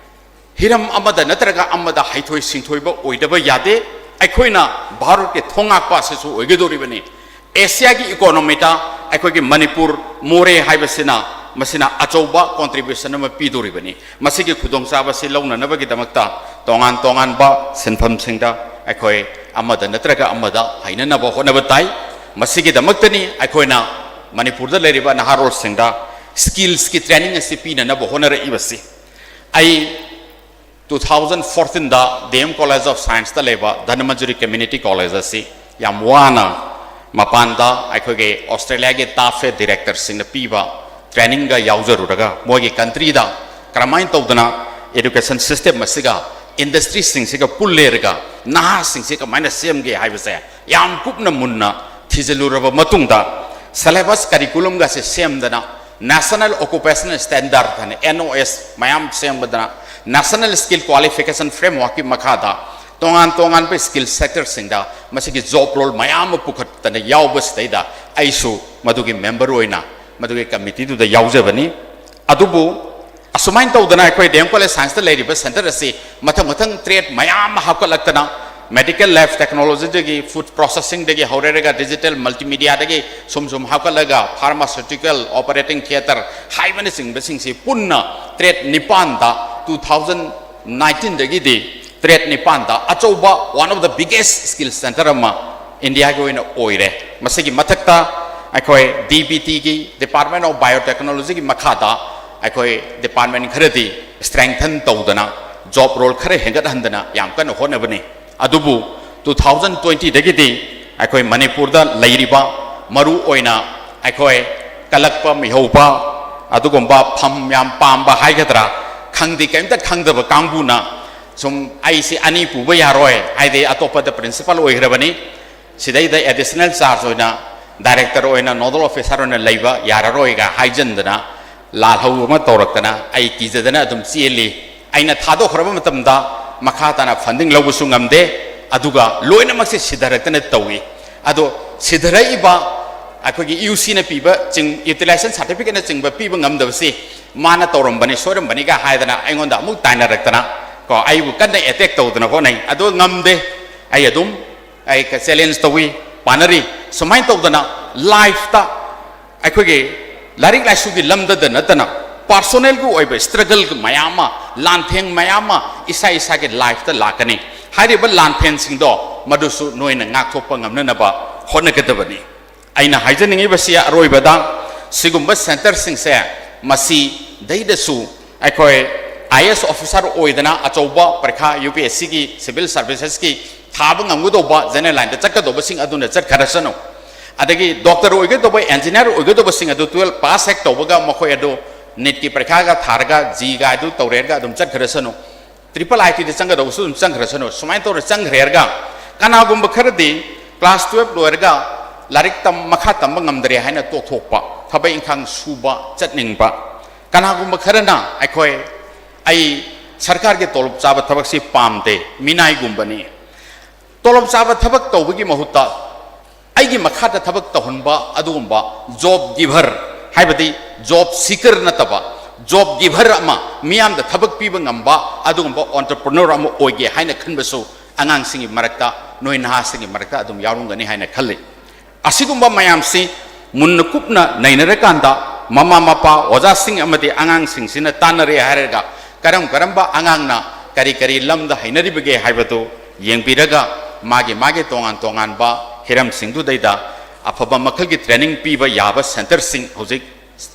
ꯍꯤꯔꯝ ꯑꯃꯗ ꯅꯠꯇ꯭ꯔꯒ ꯑꯃꯗ ꯍꯩꯊꯣꯏ ꯁꯤꯡꯊꯣꯏꯕ ꯑꯣꯏꯗꯕ ꯌꯥꯗꯦ꯫ ꯑꯩꯈꯣꯏꯅ ꯚꯥꯔꯠꯀꯤ ꯊꯣꯡꯉꯥꯛꯄ ꯑꯁꯤꯁꯨ ꯑꯣꯏꯒꯗꯧꯔꯤꯕꯅꯤ꯫ ꯑꯦꯁꯤꯌꯥꯒꯤ economyꯗ ꯑꯩꯈꯣꯏꯒꯤ ꯃꯅꯤꯄꯨꯔ, ꯃꯣꯔꯦ ꯍꯥꯏꯕꯁꯤꯅ, ꯃꯁꯤꯅ ꯑꯆꯧꯕ contribution ꯑꯃ ꯄꯤꯗꯧꯔꯤꯕꯅꯤ꯫ ꯃꯁꯤꯒꯤ ꯈꯨꯗꯣꯡꯆꯥꯕꯁꯤ ꯂꯧꯅꯅꯕꯒꯤꯗꯃꯛꯇ ꯇꯣꯉꯥꯟ ꯇꯣꯉꯥꯟꯕ ꯁꯤꯟꯐꯝꯁꯤꯡꯗ ꯑꯩꯈꯣꯏ ꯑꯃꯗ ꯅꯠꯇ꯭ꯔꯒ ꯑꯃꯗ ꯍꯩꯅꯅꯕ ꯍꯣꯠꯅꯕ ꯇꯥꯏ꯫ ꯃꯁꯤꯒꯤꯗꯃꯛꯇꯅꯤ ꯑꯩꯈꯣꯏꯅ ꯃꯅꯤꯄꯨꯔꯗ ꯂꯩꯔꯤꯕ ꯅꯍꯥꯔꯣꯜꯁꯤꯡꯗ skillsꯀꯤ training ꯑꯁꯤ ꯄꯤꯅꯅꯕ ꯍꯣꯠꯅꯔꯛꯏꯕꯁꯤ꯫ ꯑꯩ two thousand fourteenꯗ D M College of Scienceꯇ ꯂꯩꯕ ꯙꯅꯃꯟꯖꯨꯔꯤ Community College ꯑꯁꯤ ꯌꯥꯝ ꯋꯥꯅ ꯃꯄꯥꯟꯗ ꯑꯩꯈꯣꯏꯒꯤ ꯑꯣꯁꯇ꯭ꯔꯦꯂꯤꯌꯥꯒꯤ TAFE directorꯁꯤꯡꯅ ꯄꯤꯕ trainingꯒ ꯌꯥꯎꯖꯔꯨꯔꯒ, ꯃꯣꯏꯒꯤ countryꯗ ꯀꯔꯝꯍꯥꯏꯅ ꯇꯧꯗꯅ education system ꯑꯁꯤꯒ industryꯁꯤꯡꯁꯤꯒ ꯄꯨꯜꯂꯦꯔꯒ ꯅꯍꯥꯁꯤꯡꯁꯤ ꯀꯃꯥꯏꯅ ꯁꯦꯝꯒꯦ ꯍꯥꯏꯕꯁꯦ ꯌꯥꯝ ꯀꯨꯞꯅ ꯃꯨꯟꯅ ꯊꯤꯖꯤꯜꯂꯨꯔꯕ ꯃꯇꯨꯡꯗ, syllabus curriculumꯒꯁꯦ ꯁꯦꯝꯗꯅ, National Occupational Standard ꯍꯥꯏꯅ N O S ꯃꯌꯥꯝ ꯁꯦꯝꯕꯗꯅ, National Skill Qualification Frameworkꯀꯤ ꯃꯈꯥꯗ ꯇꯣꯉꯥꯟ ꯇꯣꯉꯥꯟꯕ skill sectorꯁꯤꯡꯗ ꯃꯁꯤꯒꯤ job role ꯃꯌꯥꯝ ꯑꯃ ꯄꯨꯈꯠꯇꯅ ꯌꯥꯎꯕꯁꯤꯗꯩꯗ ꯑꯩꯁꯨ ꯃꯗꯨꯒꯤ member ꯑꯣꯏꯅ ꯃꯗꯨꯒꯤ committeeꯗꯨꯗ ꯌꯥꯎꯖꯕꯅꯤ꯫ ꯑꯗꯨꯕꯨ ꯑꯁꯨꯃꯥꯏꯅ ꯇꯧꯗꯅ ꯑꯩꯈꯣꯏ D M College Scienceꯇ ꯂꯩꯔꯤꯕ center ꯑꯁꯤ ꯃꯊꯪ ꯃꯊꯪ trade ꯃꯌꯥꯝ ꯑꯃ ꯍꯥꯞꯀꯠꯂꯛꯇꯅ, medical lab technologyꯗꯒꯤ, food processingꯗꯒꯤ ꯍꯧꯔꯦꯔꯒ digital multimediaꯗꯒꯤ ꯁꯨꯝ ꯁꯨꯝ ꯍꯥꯞꯀꯠꯂꯒ pharmaceutical, operating theatre ꯍꯥꯏꯕꯅꯆꯤꯡꯕꯁꯤꯡꯁꯤ ꯄꯨꯟꯅ trade ꯅꯤꯄꯥꯟꯗ two thousand nineteenꯗꯒꯤꯗꯤ trade ꯅꯤꯄꯥꯟꯗ ꯑꯆꯧꯕ one of the biggest skill center ꯑꯃ Indiaꯒꯤ ꯑꯣꯏꯅ ꯑꯣꯏꯔꯦ꯫ ꯃꯁꯤꯒꯤ ꯃꯊꯛꯇ ꯑꯩꯈꯣꯏ DBTꯒꯤ, Department of Biotechnologyꯒꯤ ꯃꯈꯥꯗ ꯑꯩꯈꯣꯏ department ꯈꯔꯗꯤ strengthen ꯇꯧꯗꯅ job role ꯈꯔ ꯍꯦꯟꯒꯠꯍꯟꯗꯅ ꯌꯥꯝ ꯀꯟꯅ ꯍꯣꯠꯅꯕꯅꯤ꯫ ꯑꯗꯨꯕꯨ two thousand twentyꯗꯒꯤꯗꯤ ꯑꯩꯈꯣꯏ ꯃꯅꯤꯄꯨꯔꯗ ꯂꯩꯔꯤꯕ ꯃꯔꯨ ꯑꯣꯏꯅ ꯑꯩꯈꯣꯏ ꯀꯂꯛꯄ ꯃꯤꯍꯧꯕ, ꯑꯗꯨꯒꯨꯝꯕ ꯐꯝ ꯌꯥꯝ ꯄꯥꯝꯕ ꯍꯥꯏꯒꯗ꯭ꯔꯥ, ꯈꯪꯗꯤ ꯀꯔꯤꯝꯇ ꯈꯪꯗꯕ ꯀꯥꯡꯕꯨꯅ ꯁꯨꯝ ꯑꯩꯁꯤ ꯑꯅꯤ ꯄꯨꯕ ꯌꯥꯔꯣꯏ ꯍꯥꯏꯗꯤ ꯑꯇꯣꯞꯄꯗ principal ꯑꯣꯏꯈ꯭ꯔꯕꯅꯤ, ꯁꯤꯗꯩꯗ additional charge ꯑꯣꯏꯅ director ꯑꯣꯏꯅ nodal officer ꯑꯣꯏꯅ ꯂꯩꯕ ꯌꯥꯔꯔꯣꯏꯒ ꯍꯥꯏꯖꯟꯗꯅ ꯂꯥꯜꯍꯧ ꯑꯃ ꯇꯧꯔꯛꯇꯅ ꯑꯩ ꯀꯤꯖꯗꯅ ꯑꯗꯨꯝ ꯆꯦꯜꯂꯤ꯫ ꯑꯩꯅ ꯊꯥꯗꯣꯛꯈ꯭ꯔꯕ ꯃꯇꯝꯗ ꯃꯈꯥ ꯇꯥꯅ funding ꯂꯧꯕꯁꯨ ꯉꯝꯗꯦ, ꯑꯗꯨꯒ ꯂꯣꯏꯅꯃꯛꯁꯦ ꯁꯤꯊꯔꯛꯇꯅ ꯇꯧꯏ꯫ ꯑꯗꯣ ꯁꯤꯊꯔꯛꯏꯕ ꯑꯩꯈꯣꯏꯒꯤ UCꯅ ꯄꯤꯕ ꯆꯤꯡ, utilization certificateꯅꯆꯤꯡꯕ ꯄꯤꯕ ꯉꯝꯗꯕꯁꯤ ꯃꯥꯅ ꯇꯧꯔꯝꯕꯅꯤ, ꯁꯣꯏꯔꯝꯕꯅꯤꯒ ꯍꯥꯏꯗꯅ ꯑꯩꯉꯣꯟꯗ ꯑꯃꯨꯛ ꯇꯥꯏꯅꯔꯛꯇꯅ ꯀꯣ, ꯑꯩꯕꯨ ꯀꯟꯅ attack ꯇꯧꯗꯅ ꯍꯣꯠꯅꯩ꯫ ꯑꯗꯣ ꯉꯝꯗꯦ, ꯑꯩ ꯑꯗꯨꯝ ꯑꯩ challenge ꯇꯧꯏ, ꯄꯥꯅꯔꯤ꯫ ꯁꯨꯃꯥꯏꯅ ꯇꯧꯗꯅ lifeꯇ ꯑꯩꯈꯣꯏꯒꯤ ꯂꯥꯏꯔꯤꯛ ꯂꯥꯏꯁꯨꯒꯤ ꯂꯝꯗꯗ ꯅꯠꯇꯅ personalꯒꯤ ꯑꯣꯏꯕ struggle ꯃꯌꯥꯝ ꯑꯃ, ꯂꯥꯟꯊꯦꯡ ꯃꯌꯥꯝ ꯑꯃ ꯏꯁꯥ ꯏꯁꯥꯒꯤ lifeꯇ ꯂꯥꯛꯀꯅꯤ꯫ ꯍꯥꯏꯔꯤꯕ ꯂꯥꯟꯐꯦꯟꯁꯤꯡꯗꯣ ꯃꯗꯨꯁꯨ ꯅꯣꯏꯅ ꯉꯥꯛꯊꯣꯛꯄ ꯉꯝꯅꯅꯕ ꯍꯣꯠꯅꯒꯗꯕꯅꯤ꯫ ꯑꯩꯅ ꯍꯥꯏꯖꯅꯤꯡꯉꯤꯕꯁꯤ ꯑꯔꯣꯏꯕꯗ ꯁꯤꯒꯨꯝꯕ centreꯁꯤꯡꯁꯦ ꯃꯁꯤꯗꯩꯗꯁꯨ ꯑꯩꯈꯣꯏ IAS officer ꯑꯣꯏꯗꯅ ꯑꯆꯧꯕ ꯄꯔꯤꯈꯥ UPSCꯒꯤ, civil servicesꯀꯤ ꯊꯥꯕ ꯉꯝꯒꯗꯧꯕ general lineꯗ ꯆꯠꯀꯗꯧꯕꯁꯤꯡ ꯑꯗꯨꯅ ꯆꯠꯈ꯭ꯔꯁꯅꯨ, ꯑꯗꯒꯤ doctor ꯑꯣꯏꯒꯗꯧꯕ, engineer ꯑꯣꯏꯒꯗꯧꯕꯁꯤꯡ ꯑꯗꯨ twelve pass ꯍꯦꯛ ꯇꯧꯕꯒ ꯃꯈꯣꯏ ꯑꯗꯨ NEETꯀꯤ ꯄꯔꯤꯈꯥꯒ ꯊꯥꯔꯒ ꯖꯤꯒ ꯑꯗꯨ ꯇꯧꯔꯦꯔꯒ ꯑꯗꯨꯝ ꯆꯠꯈ꯭ꯔꯁꯅꯨ, triple ITꯗ ꯆꯪꯒꯗꯧꯕꯁꯨ ꯑꯗꯨꯝ ꯆꯪꯈ꯭ꯔꯁꯅꯨ꯫ ꯁꯨꯃꯥꯏꯅ ꯇꯧꯔ ꯆꯪꯈ꯭ꯔꯦꯔꯒ ꯀꯅꯥꯒꯨꯝꯕ ꯈꯔꯗꯤ class twelve ꯂꯣꯏꯔꯒ ꯂꯥꯏꯔꯤꯛ ꯇꯝ-, ꯃꯈꯥ ꯇꯝꯕ ꯉꯝꯗ꯭ꯔꯦ ꯍꯥꯏꯅ ꯇꯣꯛꯊꯣꯛꯄ, ꯊꯕꯛ ꯏꯪꯈꯥꯡ ꯁꯨꯕ ꯆꯠꯅꯤꯡꯕ, ꯀꯅꯥꯒꯨꯝꯕ ꯈꯔꯅ ꯑꯩꯈꯣꯏ ꯑꯩ ꯁꯔꯀꯥꯔꯒꯤ ꯇꯣꯂꯣꯞ ꯆꯥꯕ ꯊꯕꯛꯁꯤ ꯄꯥꯝꯗꯦ, ꯃꯤꯅꯥꯏꯒꯨꯝꯕꯅꯤ꯫ ꯇꯣꯂꯣꯞ ꯆꯥꯕ ꯊꯕꯛ ꯇꯧꯕꯒꯤ ꯃꯍꯨꯠꯇ ꯑꯩꯒꯤ ꯃꯈꯥꯗ ꯊꯕꯛ ꯇꯧꯍꯟꯕ ꯑꯗꯨꯒꯨꯝꯕ ꯖꯣꯕ ꯒꯤꯚꯔ, ꯍꯥꯏꯕꯗꯤ ꯖꯣꯕ ꯁꯤꯀꯔ ꯅꯠꯇꯕ, ꯖꯣꯕ ꯒꯤꯚꯔ ꯑꯃ, ꯃꯤꯌꯥꯝꯗ ꯊꯕꯛ ꯄꯤꯕ ꯉꯝꯕ ꯑꯗꯨꯒꯨꯝꯕ ꯑꯣꯟꯇꯔꯄ꯭ꯔꯅꯔ ꯑꯃ ꯑꯣꯏꯒꯦ ꯍꯥꯏꯅ ꯈꯟꯕꯁꯨ ꯑꯉꯥꯡꯁꯤꯡꯒꯤ ꯃꯔꯛꯇ, ꯅꯣꯏ ꯅꯍꯥꯁꯤꯡꯒꯤ ꯃꯔꯛꯇ ꯑꯗꯨꯝ ꯌꯥꯎꯔꯝꯒꯅꯤ ꯍꯥꯏꯅ ꯈꯜꯂꯤ꯫ ꯑꯁꯤꯒꯨꯝꯕ ꯃꯌꯥꯝꯁꯤ ꯃꯨꯟꯅ ꯀꯨꯞꯅ ꯅꯩꯅꯔꯀꯥꯟꯗ, ꯃꯃꯥ ꯃꯄꯥ, ꯑꯣꯖꯥꯁꯤꯡ ꯑꯃꯗꯤ ꯑꯉꯥꯡꯁꯤꯡꯁꯤꯅ ꯇꯥꯟꯅꯔꯦ ꯍꯥꯏꯔꯒ, ꯀꯔꯝ ꯀꯔꯝꯕ ꯑꯉꯥꯡꯅ ꯀꯔꯤ ꯀꯔꯤ ꯂꯝꯗ ꯍꯩꯅꯔꯤꯕꯒꯦ ꯍꯥꯏꯕꯗꯨ ꯌꯦꯡꯕꯤꯔꯒ, ꯃꯥꯒꯤ ꯃꯥꯒꯤ ꯇꯣꯉꯥꯟ ꯇꯣꯉꯥꯟꯕ ꯍꯤꯔꯝꯁꯤꯡꯗꯨꯗꯩꯗ ꯑꯐꯕ ꯃꯈꯜꯒꯤ ꯇ꯭ꯔꯦꯅꯤꯡ ꯄꯤꯕ ꯌꯥꯕ ꯁꯦꯟꯇꯔꯁꯤꯡ ꯍꯧꯖꯤꯛ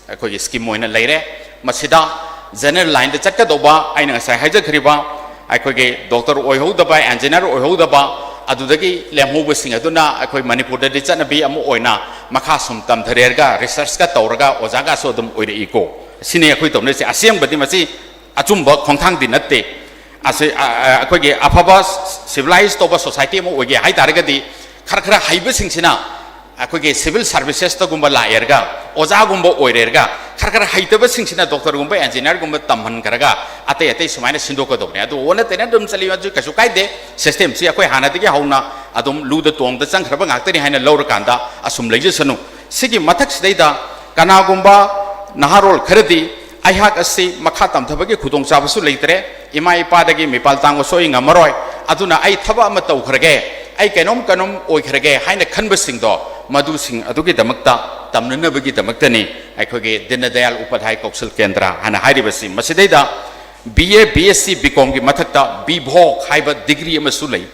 ꯑꯩꯈꯣꯏꯒꯤ ꯁ꯭ꯀꯤꯝ ꯑꯣꯏꯅ ꯂꯩꯔꯦ꯫ ꯃꯁꯤꯗ ꯖꯦꯅꯔꯦꯜ ꯂꯥꯏꯟꯗ ꯆꯠꯀꯗꯧꯕ, ꯑꯩꯅ ꯉꯁꯥꯏ ꯍꯥꯏꯖꯈ꯭ꯔꯤꯕ, ꯑꯩꯈꯣꯏꯒꯤ ꯗꯣꯛꯇꯔ ꯑꯣꯏꯍꯧꯗꯕ, ꯏꯟꯖꯤꯅꯤꯌꯥꯔ ꯑꯣꯏꯍꯧꯗꯕ, ꯑꯗꯨꯗꯒꯤ ꯂꯦꯝꯍꯧꯕꯁꯤꯡ ꯑꯗꯨꯅ ꯑꯩꯈꯣꯏ ꯃꯅꯤꯄꯨꯔꯗꯗꯤ ꯆꯠꯅꯕꯤ ꯑꯃ ꯑꯣꯏꯅ ꯃꯈꯥ ꯁꯨꯝ ꯇꯝꯊꯔꯦꯔꯒ, ꯔꯤꯁꯔꯁꯀ ꯇꯧꯔꯒ ꯑꯣꯖꯥꯒꯁꯨ ꯑꯗꯨꯝ ꯑꯣꯏꯔꯛꯏꯀꯣ꯫ ꯁꯤꯅꯤ ꯑꯩꯈꯣꯏ ꯇꯧꯅꯔꯤꯁꯦ꯫ ꯑꯁꯦꯡꯕꯗꯤ ꯃꯁꯤ ꯑꯆꯨꯝꯕ ꯈꯣꯡꯊꯥꯡꯗꯤ ꯅꯠꯇꯦ꯫ ꯑꯁꯤ, ꯑ, ꯑ, ꯑꯩꯈꯣꯏꯒꯤ ꯑꯐꯕ ꯁꯤꯚꯤꯂꯥꯏꯁ ꯇꯧꯕ ꯁꯣꯁꯥꯏꯇꯤ ꯑꯃ ꯑꯣꯏꯒꯦ ꯍꯥꯏ ꯇꯥꯔꯒꯗꯤ, ꯈꯔ ꯈꯔ ꯍꯩꯕꯁꯤꯡꯁꯤꯅ ꯑꯩꯈꯣꯏꯒꯤ ꯁꯤꯚꯤꯜ ꯁꯥꯔꯚꯤꯁꯦꯁꯇꯒꯨꯝꯕ ꯂꯥꯛꯑꯦꯔꯒ, ꯑꯣꯖꯥꯒꯨꯝꯕ ꯑꯣꯏꯔꯦꯔꯒ, ꯈꯔ ꯈꯔ ꯍꯩꯇꯕꯁꯤꯡꯁꯤꯅ ꯗꯣꯛꯇꯔꯒꯨꯝꯕ, ꯏꯟꯖꯤꯅꯤꯌꯥꯔꯒꯨꯝꯕ ꯇꯝꯍꯟꯈ꯭ꯔꯒ, ꯑꯇꯩ ꯑꯇꯩ ꯁꯨꯃꯥꯏꯅ ꯁꯤꯟꯗꯣꯛꯀꯗꯧꯕꯅꯦ꯫ ꯑꯗꯨ ꯑꯣꯟꯅ ꯇꯩꯅ ꯑꯗꯨꯝ ꯆꯠꯂꯤ, ꯑꯗꯨ ꯀꯩꯁꯨ ꯀꯥꯏꯗꯦ꯫ ꯁꯤꯁꯇꯦꯝꯁꯤ ꯑꯩꯈꯣꯏ ꯍꯥꯟꯅꯗꯒꯤ ꯍꯧꯅ ꯑꯗꯨꯝ ꯂꯨꯗ ꯇꯣꯡꯗ ꯆꯪꯈ꯭ꯔꯕ ꯉꯥꯛꯇꯅꯤ ꯍꯥꯏꯅ ꯂꯧꯔꯀꯥꯟꯗ ꯑꯁꯨꯝ ꯂꯩꯖꯁꯅꯨ꯫ ꯁꯤꯒꯤ ꯃꯊꯛꯁꯤꯗꯩꯗ ꯀꯅꯥꯒꯨꯝꯕ ꯅꯍꯥꯔꯣꯜ ꯈꯔꯗꯤ, "ꯑꯩꯍꯥꯛ ꯑꯁꯤ ꯃꯈꯥ ꯇꯝꯊꯕꯒꯤ ꯈꯨꯗꯣꯡꯆꯥꯕꯁꯨ ꯂꯩꯇ꯭ꯔꯦ, ꯏꯃꯥ ꯏꯄꯥꯗꯒꯤ ꯃꯤꯄꯥꯜ ꯇꯥꯡꯕꯁꯨ ꯑꯩ ꯉꯝꯃꯔꯣꯏ, ꯑꯗꯨꯅ ꯑꯩ ꯊꯕꯛ ꯑꯃ ꯇꯧꯈ꯭ꯔꯒꯦ, ꯑꯩ ꯀꯩꯅꯣꯝ ꯀꯩꯅꯣꯝ ꯑꯣꯏꯈ꯭ꯔꯒꯦ" ꯍꯥꯏꯅ ꯈꯟꯕꯁꯤꯡꯗꯣ, ꯃꯗꯨꯁꯤꯡ ꯑꯗꯨꯒꯤꯗꯃꯛꯇ ꯇꯝꯅꯅꯕꯒꯤꯗꯃꯛꯇꯅꯤ ꯑꯩꯈꯣꯏꯒꯤ ꯗꯤꯟ ꯗꯌꯥꯜ ꯎꯄꯥꯙ꯭ꯌꯥꯌ ꯀꯧꯁꯜ ꯀꯦꯟꯗ꯭ꯔ ꯍꯥꯏꯅ ꯍꯥꯏꯔꯤꯕꯁꯤ꯫ ꯃꯁꯤꯗꯩꯗ B A, B S C, B ꯀꯣꯝꯒꯤ ꯃꯊꯛꯇ ꯕꯤ ꯚꯣꯛ ꯍꯥꯏꯕ ꯗꯤꯒ꯭ꯔꯤ ꯑꯃꯁꯨ ꯂꯩ꯫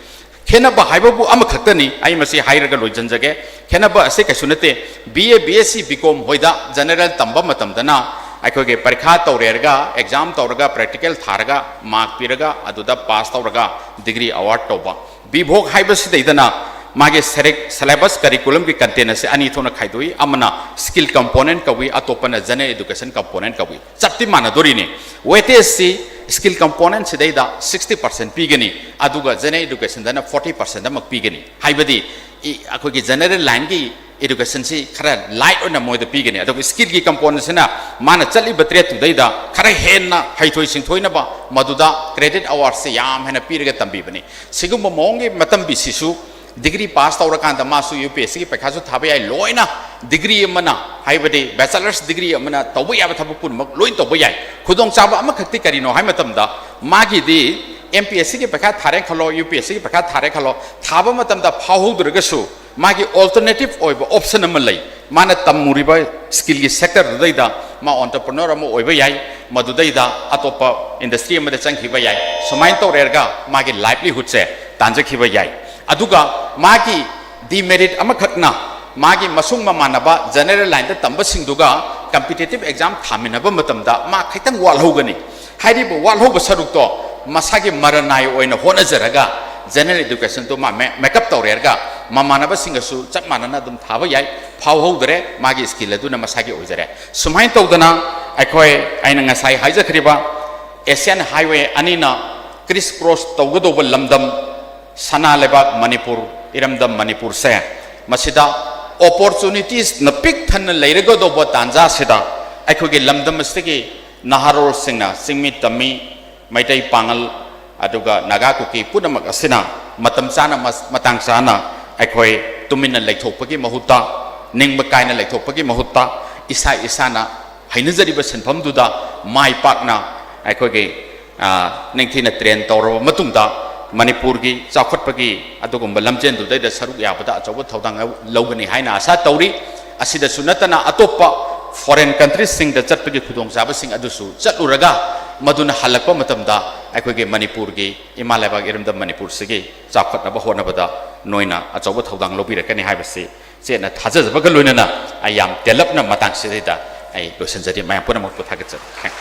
ꯈꯦꯠꯅꯕ ꯍꯥꯏꯕꯕꯨ ꯑꯃꯈꯛꯇꯅꯤ, ꯑꯩ ꯃꯁꯤ ꯍꯥꯏꯔꯒ ꯂꯣꯏꯁꯤꯟꯖꯒꯦ꯫ ꯈꯦꯠꯅꯕ ꯑꯁꯤ ꯀꯩꯁꯨ ꯅꯠꯇꯦ꯫ B A, B S C, B ꯀꯣꯝ ꯍꯣꯏꯗ ꯖꯦꯅꯔꯦꯜ ꯇꯝꯕ ꯃꯇꯝꯗꯅ ꯑꯩꯈꯣꯏꯒꯤ ꯄꯔꯤꯈꯥ ꯇꯧꯔꯦꯔꯒ, ꯑꯦꯛꯖꯥꯝ ꯇꯧꯔꯒ, ꯄ꯭ꯔꯦꯛꯇꯤꯀꯦꯜ ꯊꯥꯔꯒ, ꯃꯥꯔꯛ ꯄꯤꯔꯒ, ꯑꯗꯨꯗ ꯄꯥꯁ ꯇꯧꯔꯒ ꯗꯤꯒ꯭ꯔꯤ ꯑꯦꯋꯥꯔꯗ ꯇꯧꯕ꯫ ꯕꯤ ꯚꯣꯛ ꯍꯥꯏꯕꯁꯤꯗꯩꯗꯅ ꯃꯥꯒꯤ ꯁꯦꯔꯦꯛ-, ꯁꯦꯂꯦꯕꯁ ꯀꯔꯤꯀꯨꯂꯝꯒꯤ ꯀꯟꯇꯦꯟ ꯑꯁꯤ ꯑꯅꯤ ꯊꯣꯛꯅ ꯈꯥꯏꯗꯣꯛꯏ꯫ ꯑꯃꯅ ꯁ꯭ꯀꯤꯜ ꯀꯝꯄꯣꯅꯦꯟꯠ ꯀꯧꯏ, ꯑꯇꯣꯞꯄꯅ ꯖꯦꯅꯔꯦꯜ ꯑꯦꯗꯨꯀꯦꯁꯟ ꯀꯝꯄꯣꯅꯦꯟꯠ ꯀꯧꯏ꯫ ꯆꯞꯇꯤ ꯃꯥꯟꯅꯗꯣꯔꯤꯅꯤ꯫ ꯋꯦꯇꯦꯖꯁꯤ ꯁ꯭ꯀꯤꯜ ꯀꯝꯄꯣꯅꯦꯟꯠꯁꯤꯗꯩꯗ ꯁꯤꯛꯁꯇꯤ ꯄꯥꯔꯁꯦꯟꯠ ꯄꯤꯒꯅꯤ, ꯑꯗꯨꯒ ꯖꯦꯅꯔꯦꯜ ꯑꯦꯗꯨꯀꯦꯁꯟꯗꯅ ꯐꯣꯔꯇꯤ ꯄꯥꯔꯁꯦꯟꯠ ꯑꯃ ꯄꯤꯒꯅꯤ꯫ ꯍꯥꯏꯕꯗꯤ, ꯏ-, ꯑꯩꯈꯣꯏꯒꯤ ꯖꯦꯅꯔꯦꯜ ꯂꯥꯏꯟꯒꯤ educationꯁꯤ ꯈꯔ light ꯑꯣꯏꯅ ꯃꯣꯏꯗ ꯄꯤꯒꯅꯤ꯫ ꯑꯗꯨꯒ skillꯒꯤ componentꯁꯤꯅ ꯃꯥꯅ ꯆꯠꯂꯤꯕ tradeꯇꯨꯗꯩꯗ ꯈꯔ ꯍꯦꯟꯅ ꯍꯩꯊꯣꯏ ꯁꯤꯡꯊꯣꯏꯅꯕ ꯃꯗꯨꯗ credit hourꯁꯦ ꯌꯥꯝ ꯍꯦꯟꯅ ꯄꯤꯔꯒ ꯇꯝꯕꯤꯕꯅꯤ꯫ ꯁꯤꯒꯨꯝꯕ ꯃꯑꯣꯡꯒꯤ ꯃꯇꯝꯕꯤꯁꯤꯁꯨ degree pass ꯇꯧꯔꯀꯥꯟꯗ ꯃꯥꯁꯨ UPSCꯒꯤ ꯄꯩꯈꯥꯁꯨ ꯊꯥꯕ ꯌꯥꯏ, ꯂꯣꯏꯅ degree ꯑꯃꯅ, ꯍꯥꯏꯕꯗꯤ bachelor's degree ꯑꯃꯅ ꯇꯧꯕ ꯌꯥꯕ ꯊꯕꯛ ꯄꯨꯝꯅꯃꯛ ꯂꯣꯏ ꯇꯧꯕ ꯌꯥꯏ꯫ ꯈꯨꯗꯣꯡꯆꯥꯕ ꯑꯃꯈꯛꯇꯤ ꯀꯔꯤꯅꯣ ꯍꯥꯏ ꯃꯇꯝꯗ, ꯃꯥꯒꯤꯗꯤ MPSCꯒꯤ ꯄꯩꯈꯥ ꯊꯥꯔꯦ ꯈꯜꯂꯣ, UPSCꯒꯤ ꯄꯩꯈꯥ ꯊꯥꯔꯦ ꯈꯜꯂꯣ, ꯊꯥꯕ ꯃꯇꯝꯗ ꯐꯥꯎꯍꯧꯗ꯭ꯔꯒꯁꯨ ꯃꯥꯒꯤ alternative ꯑꯣꯏꯕ option ꯑꯃ ꯂꯩ꯫ ꯃꯥꯅ ꯇꯝꯃꯨꯔꯤꯕ skillꯒꯤ sectorꯗꯨꯗꯩꯗ ꯃꯥ entrepreneur ꯑꯃ ꯑꯣꯏꯕ ꯌꯥꯏ, ꯃꯗꯨꯗꯩꯗ ꯑꯇꯣꯞꯄ industry ꯑꯃꯗ ꯆꯪꯈꯤꯕ ꯌꯥꯏ꯫ ꯁꯨꯃꯥꯏꯅ ꯇꯧꯔꯦꯔꯒ ꯃꯥꯒꯤ livelihoodꯁꯦ ꯇꯥꯟꯖꯈꯤꯕ ꯌꯥꯏ꯫ ꯑꯗꯨꯒ ꯃꯥꯒꯤ demerit ꯑꯃꯈꯛꯅ ꯃꯥꯒꯤ ꯃꯁꯨꯡ ꯃꯃꯥꯟꯅꯕ general lineꯗ ꯇꯝꯕꯁꯤꯡꯗꯨꯒ competitive exam ꯊꯥꯃꯤꯟꯅꯕ ꯃꯇꯝꯗ ꯃꯥ ꯈꯤꯇꯪ ꯋꯥꯠꯍꯧꯒꯅꯤ꯫ ꯍꯥꯏꯔꯤꯕ ꯋꯥꯠꯍꯧꯕ ꯁꯔꯨꯛꯇꯣ ꯃꯁꯥꯒꯤ ꯃꯔꯅꯥꯏ ꯑꯣꯏꯅ ꯍꯣꯠꯅꯖꯔꯒ general educationꯗꯣ ꯃꯥ ꯃꯦ-, make up ꯇꯧꯔꯦꯔꯒ ꯃꯃꯥꯟꯅꯕꯁꯤꯡꯒꯁꯨ ꯆꯞ ꯃꯥꯟꯅꯅ ꯑꯗꯨꯝ ꯊꯥꯕ ꯌꯥꯏ, ꯐꯥꯎꯍꯧꯗ꯭ꯔꯦ, ꯃꯥꯒꯤ skill ꯑꯗꯨꯅ ꯃꯁꯥꯒꯤ ꯑꯣꯏꯖꯔꯦ꯫ ꯁꯨꯃꯥꯏꯅ ꯇꯧꯗꯅ ꯑꯩꯈꯣꯏ, ꯑꯩꯅ ꯉꯁꯥꯏ ꯍꯥꯏꯖꯈ꯭ꯔꯤꯕ Asian Highway ꯑꯅꯤꯅ criss cross ꯇꯧꯒꯗꯧꯕ ꯂꯝꯗꯝ ꯁꯅꯥ ꯂꯩꯕꯥꯛ ꯃꯅꯤꯄꯨꯔ, ꯏꯔꯝꯗꯝ ꯃꯅꯤꯄꯨꯔꯁꯦ, ꯃꯁꯤꯗ opportunitiesꯅ ꯄꯤꯛ ꯊꯟꯅ ꯂꯩꯔꯒꯗꯧꯕ ꯇꯥꯟꯖꯥꯁꯤꯗ ꯑꯩꯈꯣꯏꯒꯤ ꯂꯝꯗꯝ ꯑꯁꯤꯒꯤ ꯅꯍꯥꯔꯣꯜꯁꯤꯡꯅ, ꯆꯤꯡꯃꯤ ꯇꯝꯃꯤ, ꯃꯩꯇꯩ ꯄꯥꯉꯜ, ꯑꯗꯨꯒ ꯅꯥꯒꯥ ꯀꯨꯀꯤ ꯄꯨꯝꯅꯃꯛ ꯑꯁꯤꯅ ꯃꯇꯝ ꯆꯥꯅ, ꯃꯇꯥꯡ ꯆꯥꯅ ꯑꯩꯈꯣꯏ ꯇꯨꯃꯤꯟꯅ ꯂꯩꯊꯣꯛꯄꯒꯤ ꯃꯍꯨꯠꯇ, ꯅꯤꯡꯕ ꯀꯥꯏꯅ ꯂꯩꯊꯣꯛꯄꯒꯤ ꯃꯍꯨꯠꯇ, ꯏꯁꯥ ꯏꯁꯥꯅ ꯍꯩꯅꯖꯔꯤꯕ ꯁꯤꯟꯐꯝꯗꯨꯗ ꯃꯥꯏ ꯄꯥꯛꯅ ꯑꯩꯈꯣꯏꯒꯤ, ꯑ, ꯅꯤꯡꯊꯤꯅ train ꯇꯧꯔꯕ ꯃꯇꯨꯡꯗ ꯃꯅꯤꯄꯨꯔꯒꯤ ꯆꯥꯎꯈꯠꯄꯒꯤ ꯑꯗꯨꯒꯨꯝꯕ ꯂꯝꯖꯦꯜꯗꯨꯗꯩꯗ ꯁꯔꯨꯛ ꯌꯥꯕꯗ ꯑꯆꯧꯕ ꯊꯧꯗꯥꯡ ꯂꯧ-, ꯂꯧꯒꯅꯤ ꯍꯥꯏꯅ ꯑꯥꯁꯥ ꯇꯧꯔꯤ꯫ ꯑꯁꯤꯗꯁꯨ ꯅꯠꯇꯅ ꯑꯇꯣꯞꯄ foreign countriesꯁꯤꯡꯗ ꯆꯠꯄꯒꯤ ꯈꯨꯗꯣꯡꯆꯥꯕꯁꯤꯡ ꯑꯗꯨꯁꯨ ꯆꯠꯂꯨꯔꯒ ꯃꯗꯨꯅ ꯍꯜꯂꯛꯄ ꯃꯇꯝꯗ ꯑꯩꯈꯣꯏꯒꯤ ꯃꯅꯤꯄꯨꯔꯒꯤ, ꯏꯃꯥ ꯂꯩꯕꯥꯛ ꯏꯔꯝꯗꯝ ꯃꯅꯤꯄꯨꯔꯁꯤꯒꯤ ꯆꯥꯎꯈꯠꯅꯕ ꯍꯣꯠꯅꯕꯗ ꯅꯣꯏꯅ ꯑꯆꯧꯕ ꯊꯧꯗꯥꯡ ꯂꯧꯕꯤꯔꯛꯀꯅꯤ ꯍꯥꯏꯕꯁꯤ ꯆꯦꯠꯅ ꯊꯥꯖꯖꯕꯒ ꯂꯣꯏꯅꯅ ꯑꯩ ꯌꯥꯝ ꯇꯦꯜꯂꯞꯅ ꯃꯇꯥꯡꯁꯤꯗꯩꯗ ꯑꯩ ꯂꯣꯏꯁꯤꯟꯖꯔꯤ꯫ ꯃꯌꯥꯝ ꯄꯨꯝꯅꯃꯛꯄꯨ ꯊꯥꯒꯠꯆꯔꯤ꯫